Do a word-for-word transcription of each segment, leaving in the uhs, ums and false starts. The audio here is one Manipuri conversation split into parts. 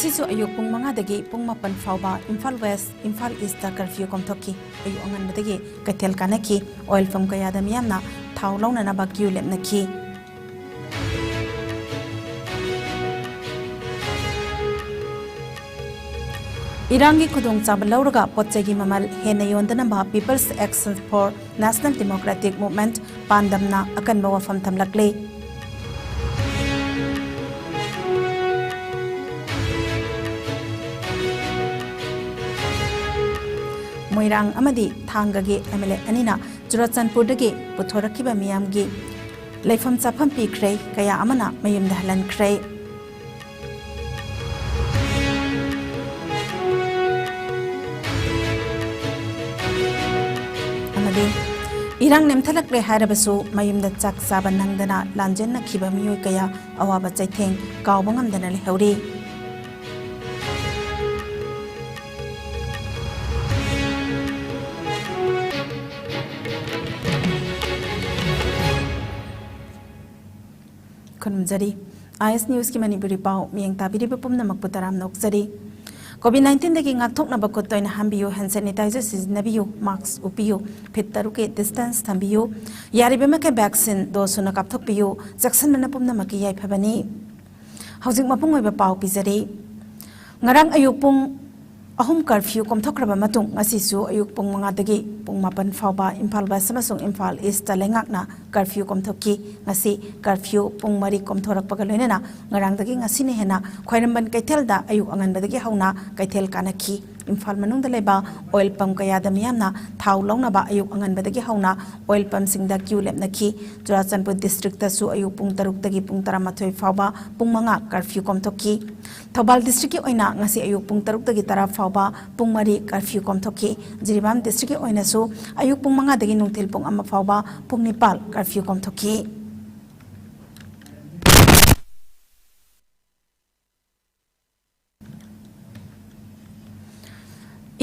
ꯁꯤꯁꯨ ꯑꯌꯨꯛ ꯄꯨꯡ ꯃꯉꯥꯗꯒꯤ ꯄꯨꯡ ꯃꯥꯄꯟ ꯐꯥꯎꯕ Imphal west, Imphal east curfew ꯀꯣꯝꯊꯣꯛꯈꯤ꯫ ꯑꯌꯨꯛ ꯑꯉꯟꯕꯗꯒꯤ ꯀꯩꯊꯦꯜ ꯀꯥꯅꯈꯤ꯫ ꯑꯣꯏꯜ ꯄꯝ ꯀꯌꯥꯗ ꯃꯤꯌꯥꯝꯅ ꯊꯥꯎ ꯂꯧꯅꯅꯕ ꯀ꯭ꯌꯨ ꯂꯦꯞꯅꯈꯤ꯫ ꯏꯔꯥꯡꯒꯤ ꯈꯨꯗꯣꯡꯆꯥꯕ ꯂꯧꯔꯒ ꯄꯣꯠ ꯆꯩꯒꯤ ꯃꯃꯜ ꯍꯦꯟꯅ ꯌꯣꯟꯗꯅꯕ People's Action for National Democratic Movement, ꯄꯥꯟꯗꯝꯅ ꯑꯀꯟꯕ ꯋꯥꯐꯝ ꯊꯝꯂꯛꯂꯤ꯫ ꯃꯣꯏꯔꯥꯡ ꯑꯃꯗꯤ ꯊꯥꯡꯒꯒꯤ ꯑꯦꯝ ꯑꯦꯜ ꯑꯦ ꯑꯅꯤꯅ ꯆꯨꯔꯥꯆꯥꯟꯄꯨꯔꯗꯒꯤ ꯄꯨꯊꯣꯔꯛꯈꯤꯕ ꯃꯤꯌꯥꯝꯒꯤ ꯂꯩꯐꯝ ꯆꯥꯐꯝ ꯄꯤꯈ꯭ꯔꯦ, ꯀꯌꯥ ꯑꯃꯅ ꯃꯌꯨꯝꯗ ꯍꯜꯍꯟꯈ꯭ꯔꯦ꯫ ꯑꯃꯗꯤ ꯏꯔꯥꯡ ꯅꯦꯝꯊꯔꯛꯂꯦ ꯍꯥꯏꯔꯕꯁꯨ ꯃꯌꯨꯝꯗ ꯆꯥꯛ ꯆꯥꯕ ꯅꯪꯗꯅ ꯂꯥꯟꯖꯦꯟꯅꯈꯤꯕ ꯃꯤꯑꯣꯏ ꯀꯌꯥ ꯑꯋꯥꯕ ꯆꯩꯊꯦꯡ ꯀꯥꯎꯕ ꯉꯝꯗꯅ ꯂꯩꯍꯧꯔꯤ꯫ ꯈꯨꯔꯨꯝꯖꯔꯤ꯫ ꯑꯥꯏ ꯑꯦꯁ ꯅ꯭ꯌꯨꯁꯀꯤ ꯃꯅꯤꯄꯨꯔꯤ ꯄꯥꯎ ꯃꯤꯠꯌꯦꯡ ꯇꯥꯕꯤꯔꯤꯕ ꯄꯨꯝꯅꯃꯛꯄꯨ ꯇꯔꯥꯝꯅ ꯑꯣꯛꯆꯔꯤ꯫ ꯀꯣꯚꯤꯗ ꯅꯥꯏꯟꯇꯤꯟꯗꯒꯤ ꯉꯥꯛꯊꯣꯛꯅꯕ ꯈꯨꯠ ꯇꯣꯏꯅ ꯍꯥꯝꯕꯤꯌꯨ, ꯍꯦꯟ ꯁꯦꯅꯤꯇꯥꯏꯖꯔ ꯁꯤꯖꯤꯟꯅꯕꯤꯌꯨ, ꯃꯥꯛꯁ ꯎꯞꯄꯤꯌꯨ, ꯐꯤꯠ ꯇꯔꯨꯛꯀꯤ ꯗꯤꯁꯇꯦꯟꯁ ꯊꯝꯕꯤꯌꯨ, ꯌꯥꯔꯤꯕꯃꯈꯩ ꯚꯦꯛꯁꯤꯟ ꯗꯣꯁ ꯁꯨꯅ ꯀꯥꯞꯊꯣꯛꯄꯤꯌꯨ, ꯆꯦꯛꯁꯤꯟꯕꯅ ꯄꯨꯝꯅꯃꯛꯀꯤ ꯌꯥꯏꯐꯕꯅꯤ꯫ ꯍꯧꯖꯤꯛ ꯃꯄꯨꯡ ꯑꯣꯏꯕ ꯄꯥꯎ ꯄꯤꯖꯔꯤ꯫ ꯉꯔꯥꯡ ꯑꯌꯨꯛ ꯄꯨꯡ ꯑꯍꯨꯝ ꯀꯔꯐ꯭ꯌꯨ ꯀꯣꯝꯊꯣꯛꯈ꯭ꯔꯕ ꯃꯇꯨꯡ, ꯉꯁꯤꯁꯨ ꯑꯌꯨꯛ ꯄꯨꯡ ꯃꯉꯥꯗꯒꯤ ꯄꯨꯡ ꯃꯥꯄꯟ ꯐꯥꯎꯕ ꯏꯝꯐꯥꯜ ꯋꯦꯁ ꯑꯃꯁꯨꯡ ꯏꯝꯐꯥꯜ ꯏꯁꯇ ꯂꯩꯉꯥꯛꯅ ꯀꯔꯐ꯭ꯌꯨ ꯀꯣꯝꯊꯣꯛꯈꯤ꯫ ꯉꯁꯤ ꯀꯔꯐ꯭ꯌꯨ ꯄꯨꯡ ꯃꯔꯤ ꯀꯣꯝꯊꯣꯔꯛꯄꯒ ꯂꯣꯏꯅꯅ ꯉꯔꯥꯡꯗꯒꯤ ꯉꯁꯤꯅ ꯍꯦꯟꯅ ꯈ꯭ꯋꯥꯏꯔꯝꯕꯟ ꯀꯩꯊꯦꯜꯗ ꯑꯌꯨꯛ ꯑꯉꯟꯕꯗꯒꯤ ꯍꯧꯅ ꯀꯩꯊꯦꯜ ꯀꯥꯅꯈꯤ꯫ ꯏꯝꯐꯥꯜ ꯃꯅꯨꯡꯗ ꯂꯩꯕ ꯑꯣꯏꯜ ꯄꯝ ꯀꯌꯥꯗ ꯃꯤꯌꯥꯝꯅ ꯊꯥꯎ ꯂꯧꯅꯕ ꯑꯌꯨꯛ ꯑꯉꯟꯕꯗꯒꯤ ꯍꯧꯅ ꯑꯣꯏꯜ ꯄꯝꯁꯤꯡꯗ ꯀ꯭ꯌꯨ ꯂꯦꯞꯅꯈꯤ꯫ ꯆꯨꯔꯥꯆꯥꯟꯄꯨꯔ ꯗꯤꯁꯇ꯭ꯔꯤꯛꯇꯁꯨ ꯑꯌꯨꯛ ꯄꯨꯡ ꯇꯔꯨꯛꯇꯒꯤ ꯄꯨꯡ ꯇꯔꯥꯃꯥꯊꯣꯏ ꯐꯥꯎꯕ ꯄꯨꯡ ꯃꯉꯥ ꯀꯔꯐ꯭ꯌꯨ ꯀꯣꯝꯊꯣꯛꯈꯤ꯫ ꯊꯧꯕꯥꯜ ꯗꯤꯁꯇ꯭ꯔꯤꯛꯀꯤ ꯑꯣꯏꯅ ꯉꯁꯤ ꯑꯌꯨꯛ ꯄꯨꯡ ꯇꯔꯨꯛꯇꯒꯤ ꯇꯔꯥ ꯐꯥꯎꯕ ꯄꯨꯡ ꯃꯔꯤ ꯀꯔꯐ꯭ꯌꯨ ꯀꯣꯝꯊꯣꯛꯈꯤ꯫ ꯖꯤꯔꯤꯕꯥꯝ ꯗꯤꯁꯇ꯭ꯔꯤꯛꯀꯤ ꯑꯣꯏꯅꯁꯨ ꯑꯌꯨꯛ ꯄꯨꯡ ꯃꯉꯥꯗꯒꯤ ꯅꯨꯡꯊꯤꯜ ꯄꯨꯡ ꯑꯃ ꯐꯥꯎꯕ ꯄꯨꯡ ꯅꯤꯄꯥꯜ ꯀꯔꯐ꯭ꯌꯨ ꯀꯣꯝꯊꯣꯛꯈꯤ꯫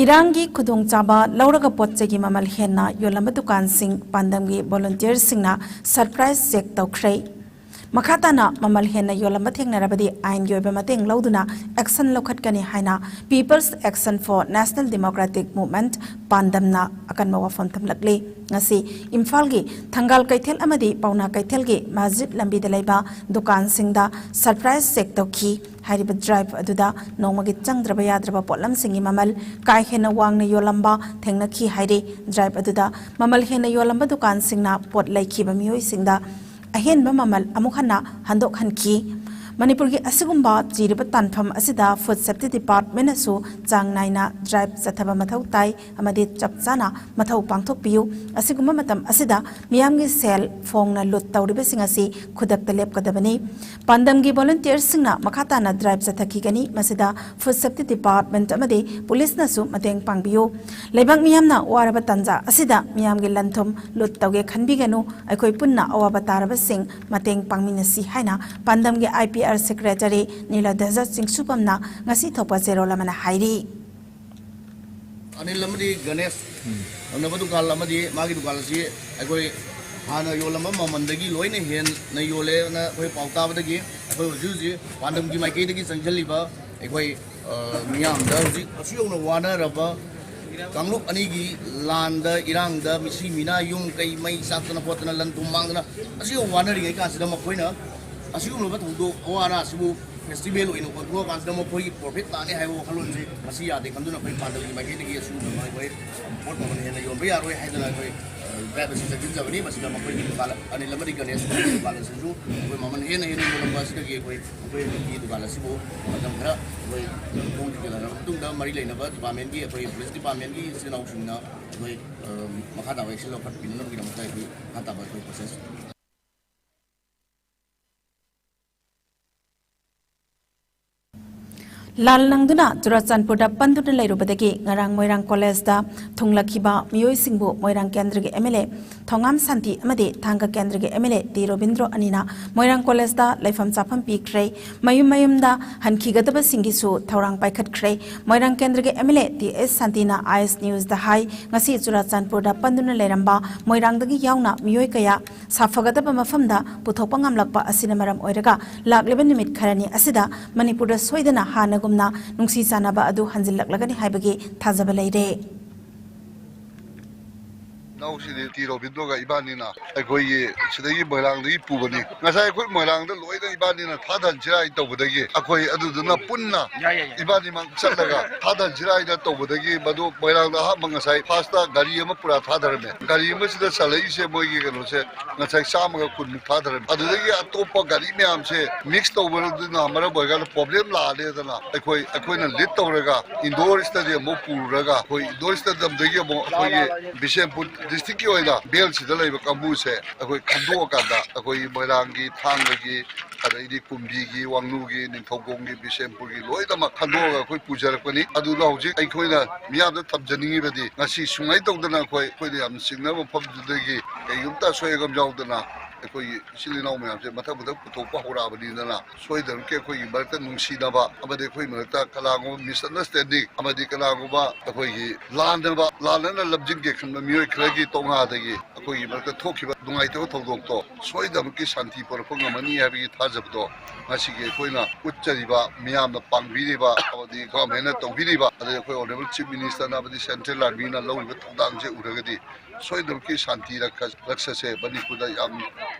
ꯏꯔꯥꯡꯒꯤ ꯈꯨꯗꯣꯡꯆꯥꯕ ꯂꯧꯔꯒ ꯄꯣꯠ ꯆꯩꯒꯤ ꯃꯃꯜ ꯍꯦꯟꯅ ꯌꯣꯜꯂꯝꯕ ꯗꯨꯀꯥꯟꯁꯤꯡ ꯄꯥꯟꯗꯝꯒꯤ ꯚꯣꯂꯨꯟꯇꯤꯌꯔꯁꯤꯡꯅ ꯁꯔꯄ꯭ꯔꯥꯏꯖ ꯆꯦꯛ ꯇꯧꯈ꯭ꯔꯦ꯫ ꯃꯈꯥ ꯇꯥꯅ ꯃꯃꯜ ꯍꯦꯟꯅ ꯌꯣꯜꯂꯝꯕ ꯊꯦꯡꯅꯔꯕꯗꯤ ꯑꯥꯏꯟꯒꯤ ꯑꯣꯏꯕ ꯃꯇꯦꯡ ꯂꯧꯗꯨꯅ action ꯂꯧꯈꯠꯀꯅꯤ ꯍꯥꯏꯅ People's Action for National Democratic Movement, ꯄꯥꯟꯗꯝꯅ ꯑꯀꯟꯕ ꯋꯥꯐꯝ ꯊꯝꯂꯛꯂꯤ꯫ ꯉꯁꯤ ꯏꯝꯐꯥꯜꯒꯤ ꯊꯪꯒꯥꯜ ꯀꯩꯊꯦꯜ ꯑꯃꯗꯤ ꯄꯥꯎꯅꯥ ꯀꯩꯊꯦꯜꯒꯤ ꯃꯁꯖꯤꯗ ꯂꯝꯕꯤꯗ ꯂꯩꯕ ꯗꯨꯀꯥꯟꯁꯤꯡꯗ surprise check ꯇꯧꯈꯤ꯫ ꯍꯥꯏꯔꯤꯕ drive ꯑꯗꯨꯗ ꯅꯣꯡꯃꯒꯤ ꯆꯪꯗ꯭ꯔꯕ ꯌꯥꯗ꯭ꯔꯕ ꯄꯣꯠꯂꯝꯁꯤꯡꯒꯤ ꯃꯃꯜ ꯀꯥ ꯍꯦꯟꯅ ꯋꯥꯡꯅ ꯌꯣꯜꯂꯝꯕ ꯊꯦꯡꯅꯈꯤ ꯍꯥꯏꯔꯤ꯫ Drive ꯑꯗꯨꯗ ꯃꯃꯜ ꯍꯦꯟꯅ ꯌꯣꯜꯂꯝꯕ ꯗꯨꯀꯥꯟꯁꯤꯡꯅ ꯄꯣꯠ ꯂꯩꯈꯤꯕ ꯃꯤꯑꯣꯏꯁꯤꯡꯗ ꯑꯍꯦꯟꯕ ꯃꯃꯜ ꯑꯃꯨꯛ ꯍꯟꯅ ꯍꯟꯗꯣꯛꯍꯟꯈꯤ꯫ ꯃꯅꯤꯄꯨꯔꯒꯤ ꯑꯁꯤꯒꯨꯝꯕ ꯆꯤꯔꯕ ꯇꯥꯟꯐꯝ ꯑꯁꯤꯗ Food Safety Department ꯅꯁꯨ ꯆꯥꯡ ꯅꯥꯏꯅ drive ꯆꯠꯊꯕ ꯃꯊꯧ ꯇꯥꯏ ꯑꯃꯗꯤ ꯆꯞ ꯆꯥꯅ ꯃꯊꯧ ꯄꯥꯡꯊꯣꯛꯄꯤꯌꯨ꯫ ꯑꯁꯤꯒꯨꯝꯕ ꯃꯇꯝ ꯑꯁꯤꯗ ꯃꯤꯌꯥꯝꯒꯤ ꯁꯦꯜ ꯐꯣꯡꯅ ꯂꯨꯠ ꯇꯧꯔꯤꯕꯁꯤꯡ ꯑꯁꯤ ꯈꯨꯗꯛꯇ ꯂꯦꯞꯀꯗꯕꯅꯤ꯫ ꯄꯥꯟꯗꯝꯒꯤ volunteer ꯁꯤꯡꯅ ꯃꯈꯥ ꯇꯥꯅ drive ꯆꯠꯊꯈꯤꯒꯅꯤ꯫ ꯃꯁꯤꯗ Food Safety Department ꯑꯃꯗꯤ ꯄꯨꯂꯤꯁꯅꯁꯨ ꯃꯇꯦꯡ ꯄꯥꯡꯕꯤꯌꯨ꯫ ꯂꯩꯕꯥꯛ ꯃꯤꯌꯥꯝꯅ ꯋꯥꯔꯕ ꯇꯥꯟꯖꯥ ꯑꯁꯤꯗ ꯃꯤꯌꯥꯝꯒꯤ ꯂꯟ ꯊꯨꯝ ꯂꯨꯠ ꯇꯧꯒꯦ ꯈꯟꯕꯤꯒꯅꯨ꯫ ꯑꯩꯈꯣꯏ ꯄꯨꯟꯅ ꯑꯋꯥꯕ ꯇꯥꯔꯕꯁꯤꯡ ꯃꯇꯦꯡ ꯄꯥꯡꯃꯤꯟꯅꯁꯤ ꯍꯥꯏꯅ ꯄꯥꯟꯗꯝꯒꯤ I P R secretary ꯅꯤꯂꯗ꯭ꯋꯖ ꯆꯤꯡꯁꯨꯄꯝꯅ ꯉꯁꯤ ꯊꯣꯛꯄ ꯆꯦꯔꯣꯜ ꯑꯃꯅ ꯍꯥꯏꯔꯤ꯫ ꯑꯅꯤꯜ ꯑꯃꯗꯤ ꯒꯅꯦꯁ ꯇꯧꯅꯕ ꯗꯨꯀꯥꯟ ꯑꯃꯗꯤ ꯃꯥꯒꯤ ꯗꯨꯀꯥꯟ ꯑꯁꯤ ꯑꯩꯈꯣꯏ ꯍꯥꯟꯅ ꯌꯣꯜꯂꯝꯕ ꯃꯃꯜꯗꯒꯤ ꯂꯣꯏꯅ ꯍꯦꯟꯅ ꯌꯣꯜꯂꯦꯅ ꯑꯩꯈꯣꯏ ꯄꯥꯎ ꯇꯥꯕꯗꯒꯤ ꯑꯩꯈꯣꯏ ꯍꯧꯖꯤꯛ ꯍꯧꯖꯤꯛ ꯄꯥꯟꯗꯝꯒꯤ ꯃꯥꯏꯀꯩꯗꯒꯤ ꯆꯪꯁꯤꯜꯂꯤꯕ ꯑꯩꯈꯣꯏ, ꯑ, ꯃꯤꯌꯥꯝꯗ ꯍꯧꯖꯤꯛ ꯑꯁꯨꯛ ꯌꯧꯅ ꯋꯥꯅꯔꯕ ꯀꯥꯡꯂꯨꯞ ꯑꯅꯤꯒꯤ ꯂꯥꯟꯗ, ꯏꯔꯥꯡꯗ, ꯃꯤꯁꯤ ꯃꯤꯅꯥ, ꯌꯨꯝ ꯀꯩ ꯃꯩ ꯆꯥꯛꯇꯅ ꯈꯣꯠꯇꯅ, ꯂꯟ ꯊꯨꯝ ꯃꯥꯡꯗꯅ ꯑꯁꯨꯛ ꯌꯧꯅ ꯋꯥꯅꯔꯤꯉꯩ ꯀꯥꯟꯁꯤꯗ ꯃꯈꯣꯏꯅ ꯑꯁꯤꯒꯨꯝꯂꯕ ꯊꯧꯗꯣꯛ ꯑꯋꯥ ꯑꯅꯥ ꯑꯁꯤꯕꯨ festival ꯑꯣꯏꯅ ꯑꯣꯟꯊꯣꯛꯑꯀꯥꯟꯁꯤꯗ ꯃꯈꯣꯏꯒꯤ profit ꯂꯥꯛꯅꯤ ꯍꯥꯏꯕ ꯋꯥꯈꯜꯂꯣꯟꯁꯤ ꯃꯁꯤ ꯌꯥꯗꯦ ꯈꯟꯗꯨꯅ ꯑꯩꯈꯣꯏ ꯄꯥꯟꯗꯝꯒꯤ ꯃꯥꯏꯀꯩꯗꯒꯤ ꯑꯁꯤꯒꯨꯝꯂꯕ ꯑꯩꯈꯣꯏ ꯄꯣꯠ ꯃꯃꯜ ꯍꯦꯟꯅ ꯌꯣꯟꯕ ꯌꯥꯔꯣꯏ ꯍꯥꯏꯗꯅ ꯑꯩꯈꯣꯏ, ꯑ, drive ꯑꯁꯤ ꯆꯠꯈꯤꯟꯖꯕꯅꯤ꯫ ꯃꯁꯤꯗ ꯃꯈꯣꯏꯒꯤ ꯗꯨꯀꯥꯟ ꯑꯅꯤꯜ ꯑꯃꯗꯤ ꯒꯅꯦꯁ ꯗꯨꯀꯥꯟ ꯑꯁꯤꯁꯨ ꯑꯩꯈꯣꯏ ꯃꯃꯜ ꯍꯦꯟꯅ ꯍꯦꯟꯅ ꯌꯣꯜꯂꯝꯕ ꯑꯁꯤꯗꯒꯤ ꯑꯩꯈꯣꯏ ꯃꯈꯣꯏ ꯑꯅꯤꯒꯤ ꯗꯨꯀꯥꯟ ꯑꯁꯤꯕꯨ ꯃꯇꯝ ꯈꯔ ꯑꯩꯈꯣꯏ ꯊꯣꯡ ꯊꯤꯡꯖꯤꯜꯂꯕ ꯃꯇꯨꯡꯗ ꯃꯔꯤ ꯂꯩꯅꯕ department ꯀꯤ, ꯑꯩꯈꯣꯏ police department ꯀꯤ ꯏꯆꯤꯜ ꯏꯅꯥꯎꯁꯤꯡꯅ ꯑꯩꯈꯣꯏ, ꯑ, ꯃꯈꯥ ꯇꯥꯕ action ꯂꯧꯈꯠꯄꯤꯅꯅꯕꯒꯤꯗꯃꯛꯇ ꯑꯩꯈꯣꯏ ꯃꯈꯥ ꯇꯥꯕ ꯑꯩꯈꯣꯏ process ꯂꯥꯜ ꯅꯪꯗꯨꯅ ꯆꯨꯔꯥꯆꯥꯟꯄꯨꯔꯗ ꯄꯟꯗꯨꯅ ꯂꯩꯔꯨꯕꯗꯒꯤ ꯉꯔꯥꯡ ꯃꯣꯏꯔꯥꯡ ꯀꯣꯂꯦꯖꯇ ꯊꯨꯡꯂꯈꯤꯕ ꯃꯤꯑꯣꯏꯁꯤꯡꯕꯨ ꯃꯣꯏꯔꯥꯡ ꯀꯦꯟꯗ꯭ꯔꯒꯤ M L A ꯊꯣꯉꯥꯝ ꯁꯥꯟꯇꯤ ꯑꯃꯗꯤ ꯊꯥꯡꯒ ꯀꯦꯟꯗ꯭ꯔꯒꯤ M L A T Robindro ꯑꯅꯤꯅ ꯃꯣꯏꯔꯥꯡ ꯀꯣꯂꯦꯖꯇ ꯂꯩꯐꯝ ꯆꯥꯐꯝ ꯄꯤꯈ꯭ꯔꯦ꯫ ꯃꯌꯨꯝ ꯃꯌꯨꯝꯗ ꯍꯟꯈꯤꯒꯗꯕꯁꯤꯡꯒꯤꯁꯨ ꯊꯧꯔꯥꯡ ꯄꯥꯏꯈꯠꯈ꯭ꯔꯦ꯫ ꯃꯣꯏꯔꯥꯡ ꯀꯦꯟꯗ꯭ꯔꯒꯤ ꯑꯦꯝ ꯑꯦꯜ ꯑꯦ ꯇꯤ ꯑꯦꯁ ꯁꯥꯟꯇꯤꯅ ꯑꯥꯏ ꯑꯦꯁ ꯅ꯭ꯌꯨꯁꯇ ꯍꯥꯏ, ꯉꯁꯤ ꯆꯨꯔꯥꯆꯥꯟꯄꯨꯔꯗ ꯄꯟꯗꯨꯅ ꯂꯩꯔꯝꯕ ꯃꯣꯏꯔꯥꯡꯗꯒꯤ ꯌꯥꯎꯅ ꯃꯤꯑꯣꯏ ꯀꯌꯥ ꯁꯥꯐꯒꯗꯕ ꯃꯐꯝꯗ ꯄꯨꯊꯣꯛꯄ ꯉꯝꯂꯛꯄ ꯑꯁꯤꯅ ꯃꯔꯝ ꯑꯣꯏꯔꯒ ꯂꯥꯛꯂꯤꯕ ꯅꯨꯃꯤꯠ ꯈꯔꯅꯤ ꯑꯁꯤꯗ ꯃꯅꯤꯄꯨꯔꯗ ꯁꯣꯏꯗꯅ ꯍꯥꯟꯅꯒꯨꯝꯅ ꯅꯨꯡꯁꯤ ꯆꯥꯟꯅꯕ ꯑꯗꯨ ꯍꯟꯖꯤꯜꯂꯛꯂꯒꯅꯤ ꯍꯥꯏꯕꯒꯤ ꯊꯥꯖꯕ ꯂꯩꯔꯦ꯫ ꯏꯅꯥꯎꯁꯤꯗꯤ ꯇꯤ ꯔꯣꯕꯤꯟꯗ꯭ꯔꯣꯒ ꯏꯕꯥꯅꯤꯅ ꯑꯩꯈꯣꯏꯒꯤ ꯁꯤꯗꯒꯤ ꯃꯣꯏꯔꯥꯡꯗꯒꯤ ꯄꯨꯕꯅꯤ꯫ ꯉꯁꯥꯏ ꯑꯩꯈꯣꯏ ꯃꯣꯏꯔꯥꯡꯗ ꯂꯣꯏꯅ ꯏꯕꯥꯅꯤꯅ ꯊꯥꯗꯍꯟꯁꯤꯔꯥ ꯍꯥꯏꯅ ꯇꯧꯕꯗꯒꯤ ꯑꯩꯈꯣꯏ ꯑꯗꯨꯗꯨꯅ ꯄꯨꯟꯅ ꯏꯕꯥꯅꯤꯃꯛ ꯆꯠꯂꯒ ꯊꯥꯗꯍꯟꯁꯤꯔꯥ ꯍꯥꯏꯅ ꯇꯧꯕꯗꯒꯤ ꯃꯗꯨ ꯃꯣꯏꯔꯥꯡꯗ ꯑꯍꯥꯟꯕ ꯉꯁꯥꯏ ꯐꯥꯔꯁꯇ ꯒꯥꯔꯤ ꯑꯃ ꯄꯨꯔꯥ ꯊꯥꯗꯔꯝꯃꯦ꯫ ꯒꯥꯔꯤ ꯑꯃꯁꯤꯗ ꯆꯜꯂꯛꯏꯁꯦ ꯃꯣꯏꯒꯤ ꯀꯩꯅꯣꯁꯦ ꯉꯁꯥꯏ ꯆꯥꯝꯃꯒ ꯀꯨꯟꯃꯨꯛ ꯊꯥꯗꯔꯝꯃꯦ꯫ ꯑꯗꯨꯗꯒꯤ ꯑꯇꯣꯞꯄ ꯒꯥꯔꯤ ꯃꯌꯥꯝꯁꯦ ꯃꯤꯛꯁ ꯇꯧꯕꯗꯨꯅ ꯃꯔꯝ ꯑꯣꯏꯔꯀꯥꯟꯗ ꯄ꯭ꯔꯣꯕ꯭ꯂꯦꯝ ꯂꯥꯛꯑꯅꯤꯗꯅ ꯑꯩꯈꯣꯏ ꯑꯩꯈꯣꯏꯅ ꯂꯤꯗ ꯇꯧꯔꯒ ꯏꯟꯗꯣꯔ ꯁ꯭ꯇꯦꯗꯤꯌꯝ ꯑꯃꯨꯛ ꯄꯨꯔꯨꯔꯒ ꯑꯩꯈꯣꯏ ꯏꯟꯗꯣꯔ ꯁ꯭ꯇꯦꯗꯤꯌꯝꯗꯒꯤ ꯑꯃꯨꯛ ꯑꯩꯈꯣꯏꯒꯤ ꯕꯤꯁꯦꯝꯄꯨꯔ ꯗꯤꯁꯇ꯭ꯔꯤꯛꯀꯤ ꯑꯣꯏꯅ ꯕꯦꯜꯁꯤꯗ ꯂꯩꯕ ꯀꯥꯡꯕꯨꯁꯦ ꯑꯩꯈꯣꯏ ꯈꯟꯗꯣꯛꯑꯀꯥꯟꯗ ꯑꯩꯈꯣꯏ ꯃꯣꯏꯔꯥꯡꯒꯤ, ꯊꯥꯡꯒꯒꯤ, ꯑꯗꯩꯗꯤ ꯀꯨꯝꯕꯤꯒꯤ, ꯋꯥꯡꯅꯨꯒꯤ, ꯅꯤꯡꯊꯧꯈꯣꯡꯒꯤ, ꯕꯤꯁꯦꯝꯄꯨꯔꯒꯤ ꯂꯣꯏꯅꯃꯛ ꯈꯟꯗꯣꯛꯑꯒ ꯑꯩꯈꯣꯏ ꯄꯨꯖꯔꯛꯄꯅꯤ꯫ ꯑꯗꯨꯅ ꯍꯧꯖꯤꯛ ꯑꯩꯈꯣꯏꯅ ꯃꯤꯌꯥꯝꯗ ꯊꯝꯖꯅꯤꯡꯉꯤꯕꯗꯤ ꯉꯁꯤ ꯁꯨꯃꯥꯏꯅ ꯇꯧꯗꯅ ꯑꯩꯈꯣꯏ ꯑꯩꯈꯣꯏꯅ ꯌꯥꯝꯅ ꯆꯤꯡꯅꯕ ꯃꯐꯝꯗꯨꯗꯒꯤ ꯀꯩꯒꯨꯝꯇ ꯑꯁꯣꯏ ꯑꯉꯥꯝ ꯌꯥꯎꯗꯅ ꯑꯩꯈꯣꯏꯒꯤ ꯏꯆꯤꯜ ꯏꯅꯥꯎ ꯃꯌꯥꯝꯁꯦ ꯃꯊꯪ ꯃꯊꯪ ꯄꯨꯊꯣꯛꯄ ꯍꯧꯔꯛꯑꯕꯅꯤꯗꯅ ꯁꯣꯏꯗꯅꯃꯛꯀꯤ ꯑꯩꯈꯣꯏꯒꯤ ꯃꯔꯛꯇ ꯅꯨꯡꯁꯤꯅꯕ ꯑꯃꯗꯤ ꯑꯩꯈꯣꯏ ꯃꯔꯛꯇ ꯀꯅꯥꯒꯨꯝꯕ ꯃꯤꯁꯑꯟꯗꯔꯁꯇꯦꯟꯗꯤꯡ ꯑꯃꯗꯤ ꯀꯅꯥꯒꯨꯝꯕ ꯑꯩꯈꯣꯏꯒꯤ ꯂꯥꯟꯅꯕ, ꯂꯥꯟꯅꯅ ꯂꯝꯖꯤꯡꯒꯦ ꯈꯟꯕ ꯃꯤꯑꯣꯏ ꯈꯔꯒꯤ ꯇꯣꯉꯥꯗꯒꯤ ꯑꯩꯈꯣꯏꯒꯤ ꯃꯔꯛꯇ ꯊꯣꯛꯈꯤꯕ ꯅꯨꯡꯉꯥꯏꯇꯕ ꯊꯧꯗꯣꯛꯇꯣ ꯁꯣꯏꯗꯅꯃꯛꯀꯤ ꯁꯥꯟꯇꯤ ꯄꯨꯔꯛꯄ ꯉꯝꯃꯅꯤ ꯍꯥꯏꯕꯒꯤ ꯊꯥꯖꯕꯗꯣ ꯉꯁꯤꯒꯤ ꯑꯩꯈꯣꯏꯅ ꯎꯠꯆꯔꯤꯕ, ꯃꯤꯌꯥꯝꯅ ꯄꯥꯡꯕꯤꯔꯤꯕ ꯑꯃꯗꯤ ꯒꯣꯔꯃꯦꯟꯅ ꯇꯧꯕꯤꯔꯤꯕ, ꯑꯗꯩ ꯑꯩꯈꯣꯏ ꯑꯣꯅꯔꯦꯕꯜ ꯆꯤꯐ ꯃꯤꯅꯤꯁꯇꯔꯅ ꯑꯃꯗꯤ ꯁꯦꯟꯇ꯭ꯔꯦꯜ ꯑꯥꯔꯃꯤꯅ ꯂꯧꯔꯤꯕ ꯊꯧꯗꯥꯡꯁꯦ ꯎꯔꯒꯗꯤ ꯁꯣꯏꯗꯅꯃꯛꯀꯤ ꯁꯥꯟꯇꯤ ꯔꯛꯁ-, ꯔꯛꯁꯁꯦ ꯃꯅꯤꯄꯨꯔꯗ ꯌꯥꯝ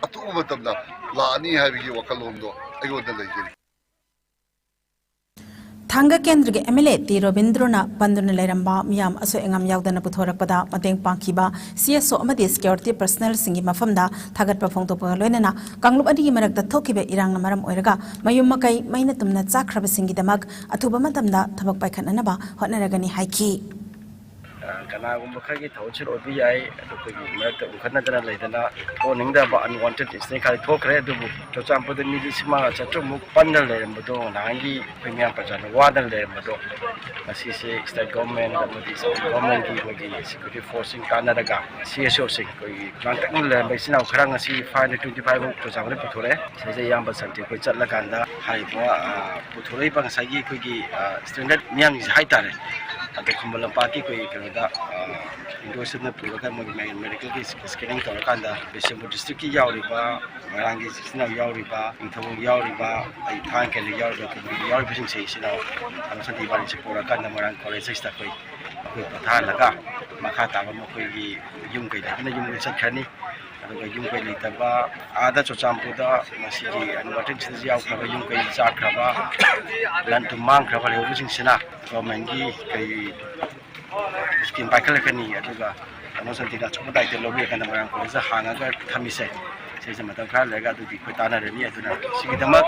ꯑꯊꯨꯕ ꯃꯇꯝꯗ ꯂꯥꯛꯑꯅꯤ ꯍꯥꯏꯕꯒꯤ ꯋꯥꯈꯜꯂꯣꯟꯗꯣ ꯑꯩꯉꯣꯟꯗ ꯂꯩꯖꯔꯤ꯫ ꯊꯥꯡꯒ ꯀꯦꯟꯗ꯭ꯔꯒꯤ ꯑꯦꯝ ꯑꯦꯜ ꯑꯦ ꯇꯤ ꯔꯣꯕꯤꯟꯗ꯭ꯔꯣꯅ ꯄꯟꯗꯨꯅ ꯂꯩꯔꯝꯕ ꯃꯤꯌꯥꯝ ꯑꯁꯣꯏ ꯑꯉꯥꯝ ꯌꯥꯎꯗꯅ ꯄꯨꯊꯣꯔꯛꯄꯗ ꯃꯇꯦꯡ ꯄꯥꯡꯈꯤꯕ ꯁꯤ ꯑꯦꯁ ꯑꯣ ꯑꯃꯗꯤ ꯁꯦꯀ꯭ꯌꯨꯔꯤꯇꯤ ꯄꯔꯁꯅꯦꯜꯁꯤꯡꯒꯤ ꯃꯐꯝꯗ ꯊꯥꯒꯠꯄ ꯐꯣꯡꯗꯣꯛꯄꯒ ꯂꯣꯏꯅꯅ ꯀꯥꯡꯂꯨꯞ ꯑꯅꯤꯒꯤ ꯃꯔꯛꯇ ꯊꯣꯛꯈꯤꯕ ꯏꯔꯥꯡꯅ ꯃꯔꯝ ꯑꯣꯏꯔꯒ ꯃꯌꯨꯝ ꯃꯀꯩ ꯃꯩꯅ ꯇꯨꯝꯅ ꯆꯥꯛꯈ꯭ꯔꯕꯁꯤꯡꯒꯤꯗꯃꯛ ꯑꯊꯨꯕ ꯃꯇꯝꯗ ꯊꯕꯛ ꯄꯥꯏꯈꯠꯅꯅꯕ ꯍꯣꯠꯅꯔꯒꯅꯤ ꯍꯥꯏꯈꯤ꯫ ꯀꯅꯥꯒꯨꯝꯕ ꯈꯔꯒꯤ ꯊꯧꯑꯣꯏꯁꯤꯜ ꯑꯣꯏꯕ ꯌꯥꯏ꯫ ꯑꯗꯣ ꯑꯩꯈꯣꯏꯒꯤ ꯃꯔꯛꯇ ꯎꯈꯠꯅꯗꯅ ꯂꯩꯗꯅ ꯊꯣꯛꯍꯟꯅꯤꯡꯗꯕ unwanted incident ꯈꯔ ꯊꯣꯛꯈ꯭ꯔꯦ꯫ ꯑꯗꯨꯕꯨ ꯆꯨꯔꯆꯥꯟꯄꯨꯔꯗ ꯃꯤꯗꯤ ꯂꯤꯁꯤꯡ ꯃꯉꯥ ꯆꯥꯇ꯭ꯔꯨꯛꯃꯨꯛ ꯄꯟꯗꯅ ꯂꯩꯔꯝꯕꯗꯣ ꯅꯍꯥꯟꯒꯤ ꯑꯩꯈꯣꯏ ꯃꯤꯌꯥꯝ ꯄ꯭ꯔꯖꯥꯅ ꯋꯥꯗꯅ ꯂꯩꯔꯝꯕꯗꯣ ꯉꯁꯤꯁꯦ state government ꯑꯃꯗꯤ central governmentꯀꯤ ꯑꯩꯈꯣꯏꯒꯤ security forceꯁꯤꯡ ꯇꯥꯟꯅꯔꯒ CSOꯁꯤꯡ ꯑꯩꯈꯣꯏꯒꯤ ꯂꯥꯡꯇꯛꯅ ꯂꯩꯔꯝꯕ ꯏꯆꯤꯟ ꯏꯅꯥꯎ ꯈꯔ ꯉꯁꯤ five hundred twenty five ꯃꯨꯛ ꯆꯨꯔꯆꯥꯟꯄꯨꯔꯗ ꯄꯨꯊꯣꯔꯛꯑꯦ꯫ ꯁꯤꯗꯩꯗ ꯏꯌꯥꯝꯕ ꯁꯟꯇꯤ ꯑꯩꯈꯣꯏ ꯆꯠꯂꯀꯥꯟꯗ ꯍꯥꯏꯔꯤꯕ ꯄꯨꯊꯣꯔꯛꯏꯕ ꯉꯁꯥꯏꯒꯤ ꯑꯩꯈꯣꯏꯒꯤ standard ꯃꯤꯌꯥꯝꯒꯤꯁꯦ ꯍꯥꯏꯇꯥꯔꯦ꯫ ꯑꯗꯣ ꯈꯨꯃꯟ ꯂꯝꯄꯥꯛꯀꯤ ꯑꯩꯈꯣꯏ ꯀꯩꯅꯣꯗ indoor stadiumꯗ ꯄꯨꯔꯒ ꯃꯣꯏꯒꯤ medicalꯒꯤ screening ꯇꯧꯔꯀꯥꯟꯗ ꯕꯤꯁꯦꯝꯄꯨꯔ districtꯀꯤ ꯌꯥꯎꯔꯤꯕ ꯃꯣꯏꯔꯥꯡꯒꯤ ꯏꯆꯤꯟ ꯏꯅꯥꯎ ꯌꯥꯎꯔꯤꯕ, ꯅꯤꯡꯊꯧ ꯌꯥꯎꯔꯤꯕ, ꯑꯩ ꯊꯥꯡ ꯀꯩꯂꯩ ꯌꯥꯎꯔꯤꯕ, ꯀꯕꯨꯏ ꯌꯥꯎꯔꯤꯕꯁꯤꯡꯁꯦ ꯏꯆꯤꯟ ꯏꯅꯥꯎ ꯀꯩꯅꯣ ꯁꯟꯇꯤ ꯏꯕꯥꯅꯤꯁꯦ ꯄꯨꯔꯀꯥꯟꯗ ꯃꯣꯏꯔꯥꯡ ꯀꯣꯂꯦꯖ ꯑꯁꯤꯗ ꯑꯩꯈꯣꯏ ꯑꯩꯈꯣꯏ ꯄꯣꯊꯥꯍꯜꯂꯒ ꯃꯈꯥ ꯇꯥꯕ ꯃꯈꯣꯏꯒꯤ ꯌꯨꯝ ꯀꯩ ꯂꯩꯕꯅ ꯌꯨꯝꯗ ꯆꯠꯈ꯭ꯔꯅꯤ꯫ ꯑꯗꯨꯒ ꯌꯨꯝ ꯀꯩ ꯂꯩꯇꯕ ꯑꯥꯗ ꯆꯨꯔꯆꯥꯟꯄꯨꯔꯗ ꯃꯁꯤꯒꯤ ꯑꯟꯋꯥꯟꯇꯦꯗꯁꯤꯗ ꯌꯥꯎꯈ꯭ꯔꯕ ꯌꯨꯝ ꯀꯩ ꯆꯥꯈ꯭ꯔꯕ ꯂꯟ ꯊꯨꯝ ꯃꯥꯡꯈ꯭ꯔꯕ ꯂꯩꯍꯧꯕꯁꯤꯡꯁꯤꯅ ꯒꯣꯔꯃꯦꯟꯒꯤ ꯀꯩ ꯁ꯭ꯀꯤꯝ ꯄꯥꯏꯈꯠꯂꯛꯀꯅꯤ꯫ ꯑꯗꯨꯒ ꯀꯩꯅꯣ ꯁꯟꯇꯤꯅ ꯑꯆꯧꯕ ꯗꯥꯏꯇ ꯂꯧꯕꯤꯔꯀꯥꯟꯗ ꯃꯣꯏꯔꯥꯡ ꯀꯣꯂꯦꯖꯇ ꯍꯥꯡꯉꯒ ꯊꯝꯃꯤꯁꯦ ꯁꯤꯁꯦ ꯃꯇꯝ ꯈꯔ ꯂꯩꯔꯒ ꯑꯗꯨꯗꯤ ꯑꯩꯈꯣꯏ ꯇꯥꯟꯅꯔꯅꯤ꯫ ꯑꯗꯨꯅ ꯁꯤꯒꯤꯗꯃꯛ